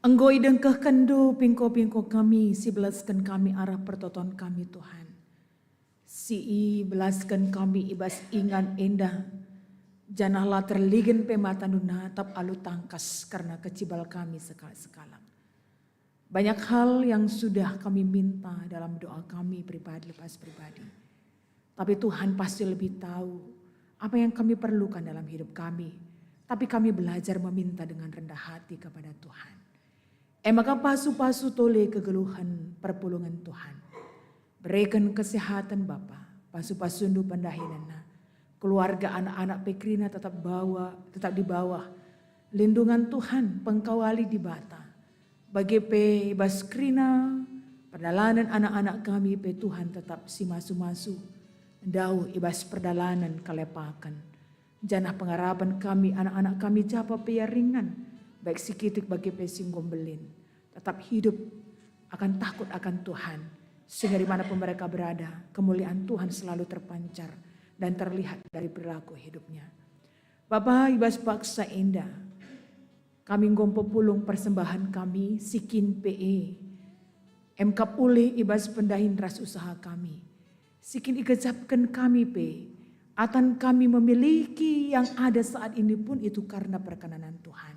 Enggo idengkehkenndu pingko-pingko kami si belasken kami arah pertoton kami, Tuhan. Si ibelasken kami i bas ingan enda, janah la terligen pe matandu natap alu tangkas kerna kecibal kami sekalak-sekalak. Banyak hal yang sudah kami minta dalam doa kami pribadi lepas pribadi. Tapi Tuhan pasti lebih tahu apa yang kami perlukan dalam hidup kami, tapi kami belajar meminta dengan rendah hati kepada Tuhan. E maka pasu-pasu tole kegeluhen perpulungen Tuhan. Bereken kesehatan Bapa, pasu-pasundu pendahinenna. Keluarga anak-anak pe kerina tetap bawa, tetap di bawah lindungan Tuhan, pengkawali Dibata. Bage pe i bas kerina perdalanen anak-anak kami pe Tuhan tetap simasu-masu, ndauh i bas perdalanen kelepaken. Janah pengarapen kami anak-anak kami japa pe ia ringan, baik si kitik bage pe si enggo mbelin. Tetap hidup akan takut akan Tuhan, sehingga di mana pun mereka berada, kemuliaan Tuhan selalu terpancar dan terlihat dari perilaku hidupnya. Bapa, i bas paksa enda, kami enggo mpepulung persembahan kami si kin pe e. Emkap ulih i bas pendahin ras usaha kami. Si kin igejapken kami pe, atan kami memiliki yang ada saat ini pun itu karena perkenanan Tuhan.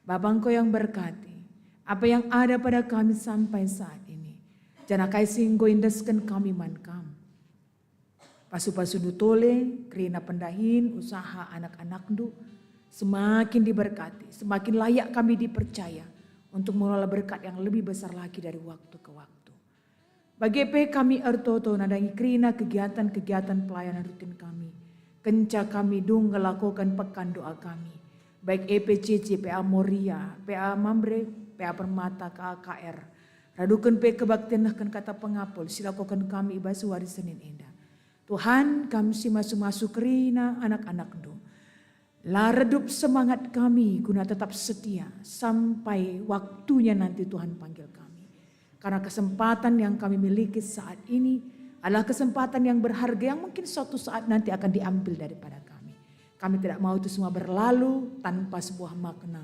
Bapa, Engkau yang berkati apa yang ada pada kami sampai saat ini. Janah kai si enggo iendesken kami man Kam. Pasu-pasundu tole, kerina pendahin, usaha anak-anakndu, semakin diberkati, semakin layak kami dipercaya untuk mengelola berkat yang lebih besar lagi dari waktu ke waktu. Bage pe kami ertoto nandangi kerina kegiatan-kegiatan pelayanan rutin kami. Kenca kami dung ngelakoken pekan doa kami, baik E P C C, P A Moria, P A Mamre, P A Permata, K A K R, raduken pe kebaktian nehken kata pengapul si lakoken kami i bas wari Senin enda. Tuhan, Kam simasu-masu kerina anak-anakndu. La redup semangat kami guna tetap setia sampai waktunya nanti Tuhan panggil kami. Karena kesempatan yang kami miliki saat ini adalah kesempatan yang berharga yang mungkin suatu saat nanti akan diambil daripada kami. Kami tidak mau itu semua berlalu tanpa sebuah makna.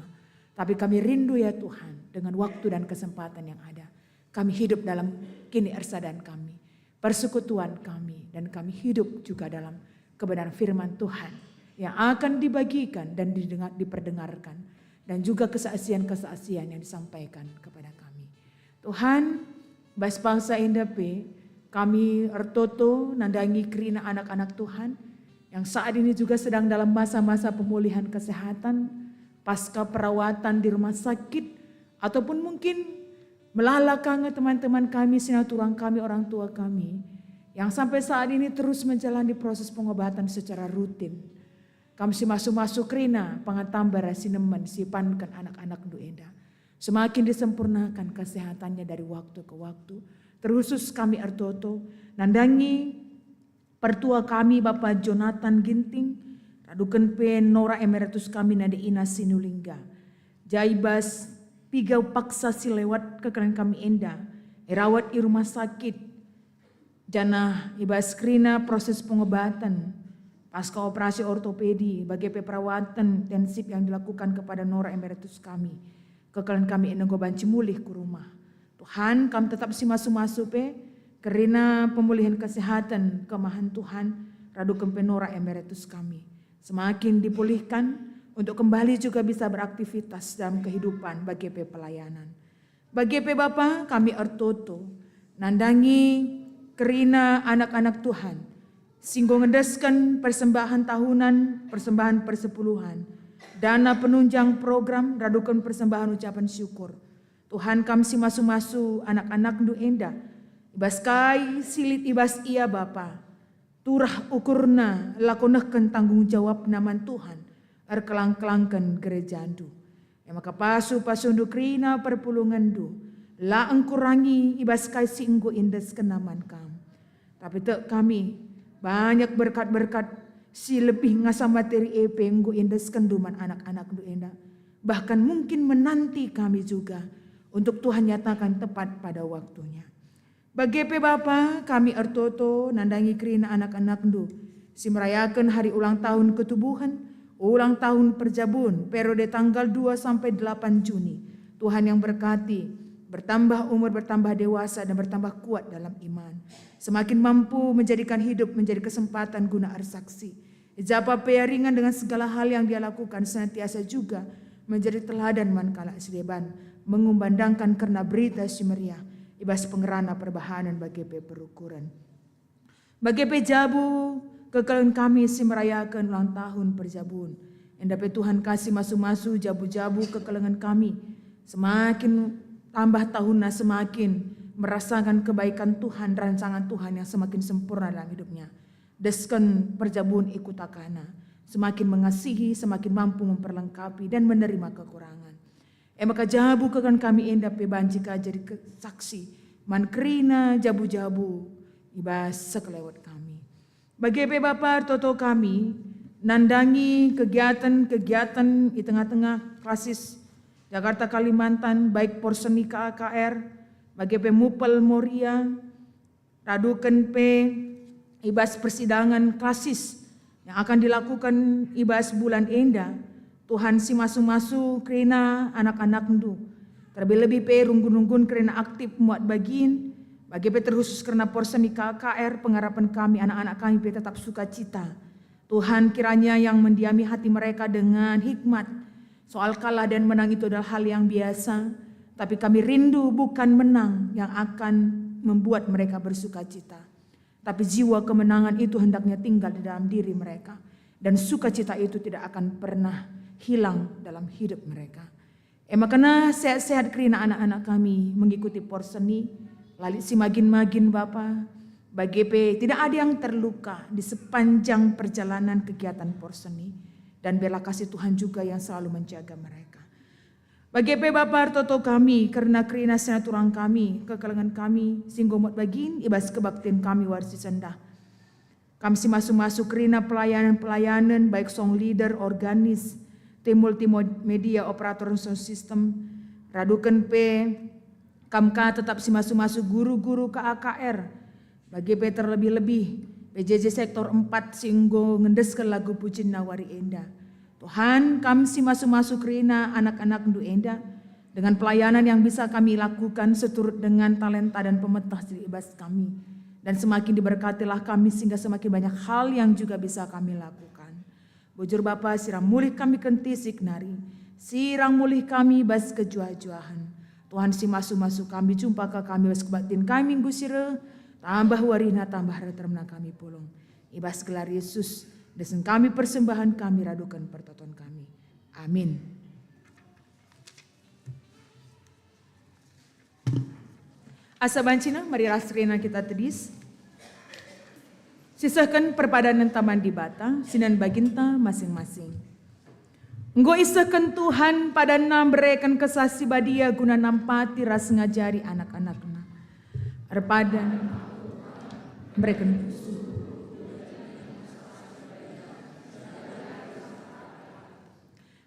Tapi kami rindu, ya Tuhan, dengan waktu dan kesempatan yang ada. Kami hidup dalam kiniarsadan kami, persekutuan kami, dan kami hidup juga dalam kebenaran firman Tuhan yang akan dibagikan dan didengar, diperdengarkan, dan juga kesaksian-kesaksian yang disampaikan kepada kami. Tuhan, bas paksa enda pe, kami ertoto nandangi kerina anak-anak Tuhan yang saat ini juga sedang dalam masa-masa pemulihan kesehatan, pasca perawatan di rumah sakit, ataupun mungkin melala ka nge teman-teman kami, sinaturang kami, orang tua kami, yang sampai saat ini terus menjalani proses pengobatan secara rutin. Kam simasu-masu kerina pangan tamba ras sinemen si ipanken anak-anakndu enda. Semakin disempurnakan kesehatannya dari waktu ke waktu. Terkhusus kami ertoto nandangi pertua kami Bapa Jonathan Ginting, raduken pe Nora Emeritus kami nande Ina Sinulingga. Jai bas piga paksa si lewat kekalen kami enda, irawat i rumah sakit, janah i bas kerina proses pengobatan, pasca operasi ortopedi, bage pe perawatan intensif yang dilakukan kepada Nora Emeritus kami. Kekalen kami enda enggo banci mulih ku rumah. Tuhan, Kam tetap simasu-masu pe kerina pemulihan kesehatan kemahan Tuhan, raduken pe Nora Emeritus kami. Semakin dipulihkan untuk kembali juga bisa beraktivitas dalam kehidupan bage pe pelayanan. Bage pe Bapa, kami ertoto nandangi kerina anak-anak Tuhan si enggo ngendesken persembahan tahunan, persembahan persepuluhan, dana penunjang program, raduken persembahan ucapan syukur. Tuhan, Kam simasu-masu anak-anakndu enda, i bas kai si lit i bas ia Bapa. Turah ukurna lako nehken tanggung jawabna man Tuhan, erkelang-kelangken gerejandu. E maka pasu-pasundu kerina perpulungenndu la engkurangi i bas kai si enggo iendeskenna man Kam. Tapi tek kami, banyak berkat-berkat si lebih ngasa materi e pe enggo iendeskenndu man anak-anakndu enda, bahkan mungkin menanti kami juga untuk Tuhan nyatakan tepat pada waktunya. Bage pe Bapa, kami ertoto nandangi kerina anak-anakndu si merayaken hari ulang tahun ketubuhen, ulang tahun perjabun, periode tanggal dua sampai delapan Juni. Tuhan yang berkati, bertambah umur, bertambah dewasa, dan bertambah kuat dalam iman. Semakin mampu menjadikan hidup menjadi kesempatan guna ersaksi. Ijapa pe ia ringan dengan segala hal yang dia lakukan, senantiasa juga menjadi teladan man kalak si deban, mengumandangkan kerna Berita Si Meriah i bas pengerana perbahanen bage pe perukuren. Bage pe jabu kekelengen kami si merayaken ulang tahun perjabun. Enda pe Tuhan kasih masu-masu jabu-jabu kekelengen kami. Semakin tambah tahunna semakin merasakan kebaikan Tuhan, rancangan Tuhan yang semakin sempurna dalam hidupnya. Desken perjabun i kuta Kana. Semakin mengasihi, semakin mampu memperlengkapi dan menerima kekurangan. E maka jabu kekelengen kami enda pe banci ka jadi ke-, saksi man kerina jabu-jabu i bas sekelewet kami. Bage pe Bapa ertoto kami nandangi kegiatan-kegiatan i tengah-tengah klasis Jakarta Kalimantan, baik porseni K A K R, bage pe Mupel Moria, raduken pe i bas persidangan klasis yang akan dilakukan i bas bulan enda. Tuhan si masu-masu kerina anak-anakNdu, terlebih-lebih pe runggun-runggun kerina aktif muat bagin, bage pe terkhusus kerina porseni K A K R, pengarapen kami anak-anak kami pe tetap sukacita. Tuhan, kiranya yang mendiami hati mereka dengan hikmat. Soal kalah dan menang itu adalah hal yang biasa, tapi kami rindu bukan menang yang akan membuat mereka bersukacita, tapi jiwa kemenangan itu hendaknya tinggal di dalam diri mereka, dan sukacita itu tidak akan pernah hilang dalam hidup mereka. E maka sehat-sehat kerina anak-anak kami mengikuti porseni, la lit si magin-magin Bapa, bage pe tidak ada yang terluka di sepanjang perjalanan kegiatan porseni, dan biarlah kasih Tuhan juga yang selalu menjaga mereka. Bage pe Bapa ertoto kami kerina-kerina senaturang kami, kekelengen kami, si enggo muat bagin i bas kebaktin kami wari si sendah. Kam si masu-masu kerina pelayanen-pelayanen, baik song leader, organis, tim multimedia, operator sound system, raduken pe kam ka tetap si masu-masu guru-guru K A K R, bage pe terlebih-lebih P J J sektor empat si enggo ngendesken lagu pujinna wari enda. Tuhan, kam si masu-masu kerina anak-anakNdu enda, dengan pelayanan yang bisa kami lakukan seturut dengan talenta dan pemeteh si i bas kami. Dan semakin diberkatilah kami sehingga semakin banyak hal yang juga bisa kami lakukan. Bujur Bapa, sirang mulih kami kentisik nari, sirang mulih kami bas kejuah-juahen. Tuhan si masu-masu kami, jumpa ka kami bas kebaktin kami minggu si reh, tambah warina, tambah erteremna kami pulung. I bas gelar Yesus, desen kami persembahen kami, raduken pertoton kami. Amin. Asa banci nah, mari ras kerina kita tedis. Sisehken perpadanenta man Dibata, sinan baginta masing-masing. Enggo isehken Tuhan padanNa mbereken Kesah Si Badia guna nampati ras ngajari anak-anakNa. Erpadan mbereken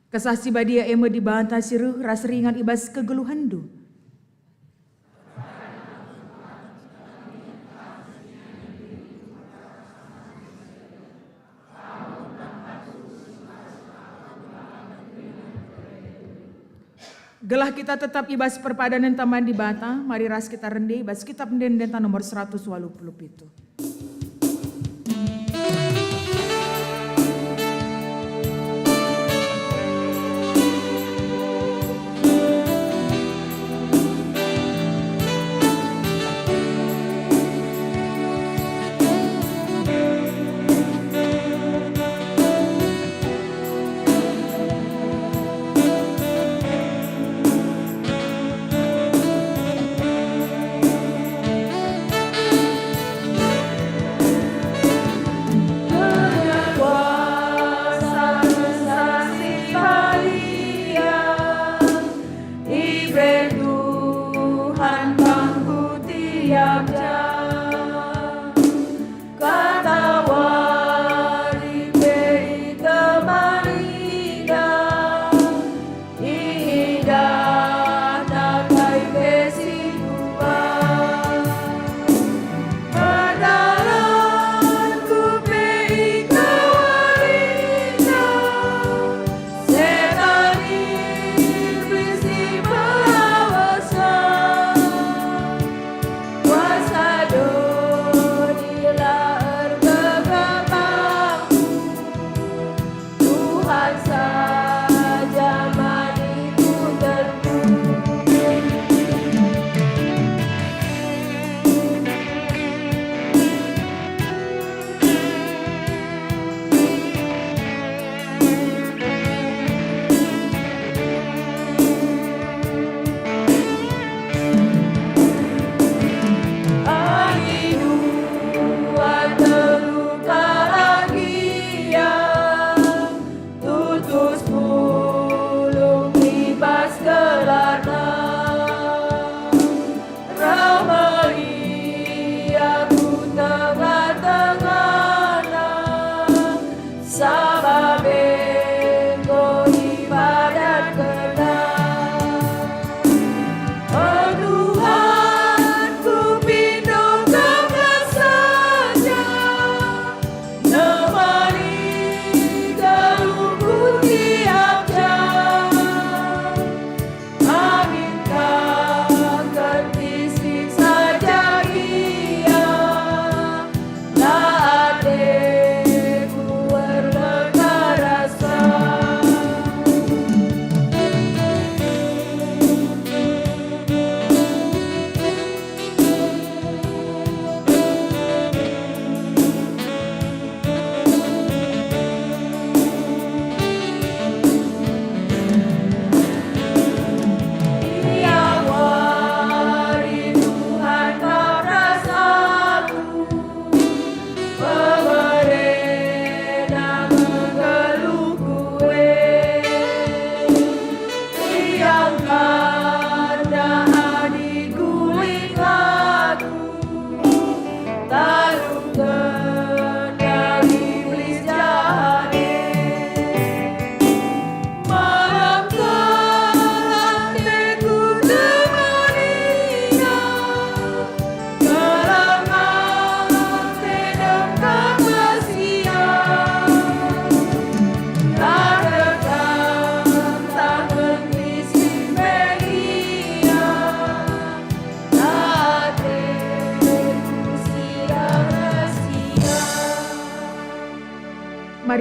Kesah Si Badia e me Dibata si reh ras ringan i bas kegeluhenndu. Gelah kita tetap i bas perpadanenta man Dibata, mari ras kita rende i bas Kitab Ende-endenta nomor seratus waluh puluh pitu.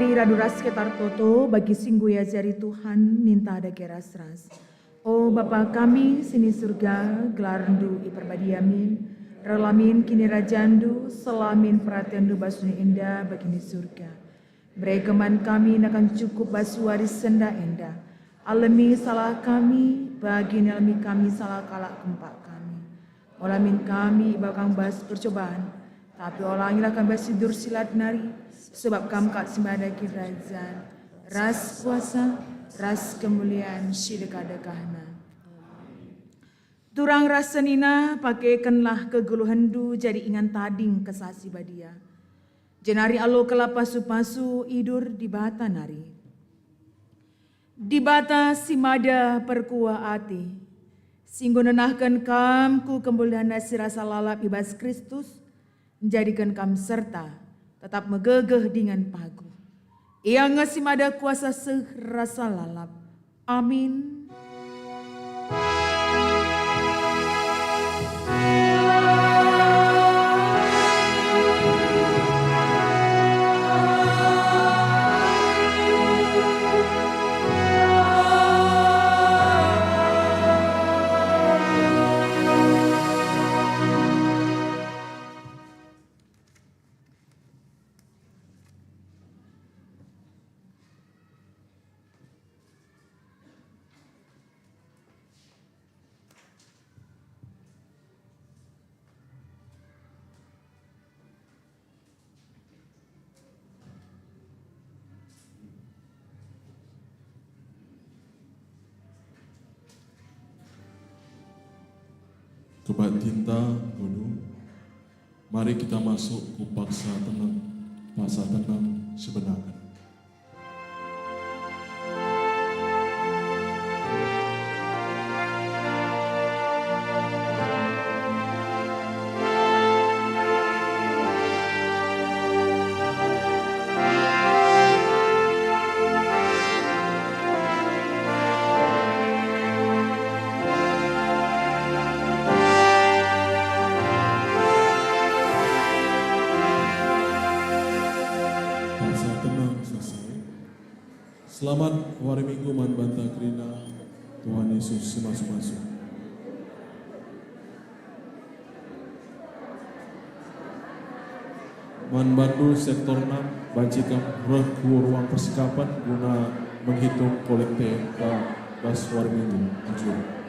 Radu ras kita ertoto bagi si enggo iajari Tuhan, ninta dage ras-ras. O Bapa kami si ni Surga, gelarNdu iperbadia min, reh la min kinirajanNdu, seh la min peratenNdu bas doni enda bagi ni Surga. Bereken man kami nakan cukup bas wari si enda. Alemi salah kami, bagi nalemi kami salah kalak kempak kami. Ola min kami ibawa kam bas percoban, tapi olangilah kami bas si dur si lat nari, sebab kam kap si mada kinirajan, ras kuasa, ras kemulian si dekah-dekahna. Turang ras senina, pakekenlah kegeluhenndu jadi ingan tading Kesah Si Badia. Jenari alokenlah pasu-pasu idur Dibata nari. Dibata si mada perkuah ate, si enggo nenahken kam ku kemulianNa si rasa lalap i bas Kristus, njadiken kam serta tetap megegeh dingen paguh. Ia nge si mada kuasa seh rasa lalap. Amin. Kebaktinta dulu. Mari kita masuk ku paksa tenang, paksa tenang sebenaken. Paksa tenang selesai. Selamat wari Minggu man banta kerina. Tuhan Yesus si masu-masu. Man bandu sektor enam, banci kam reh ku ruang persikapan guna menghitung kolekte bas wari Minggu. Tujuh.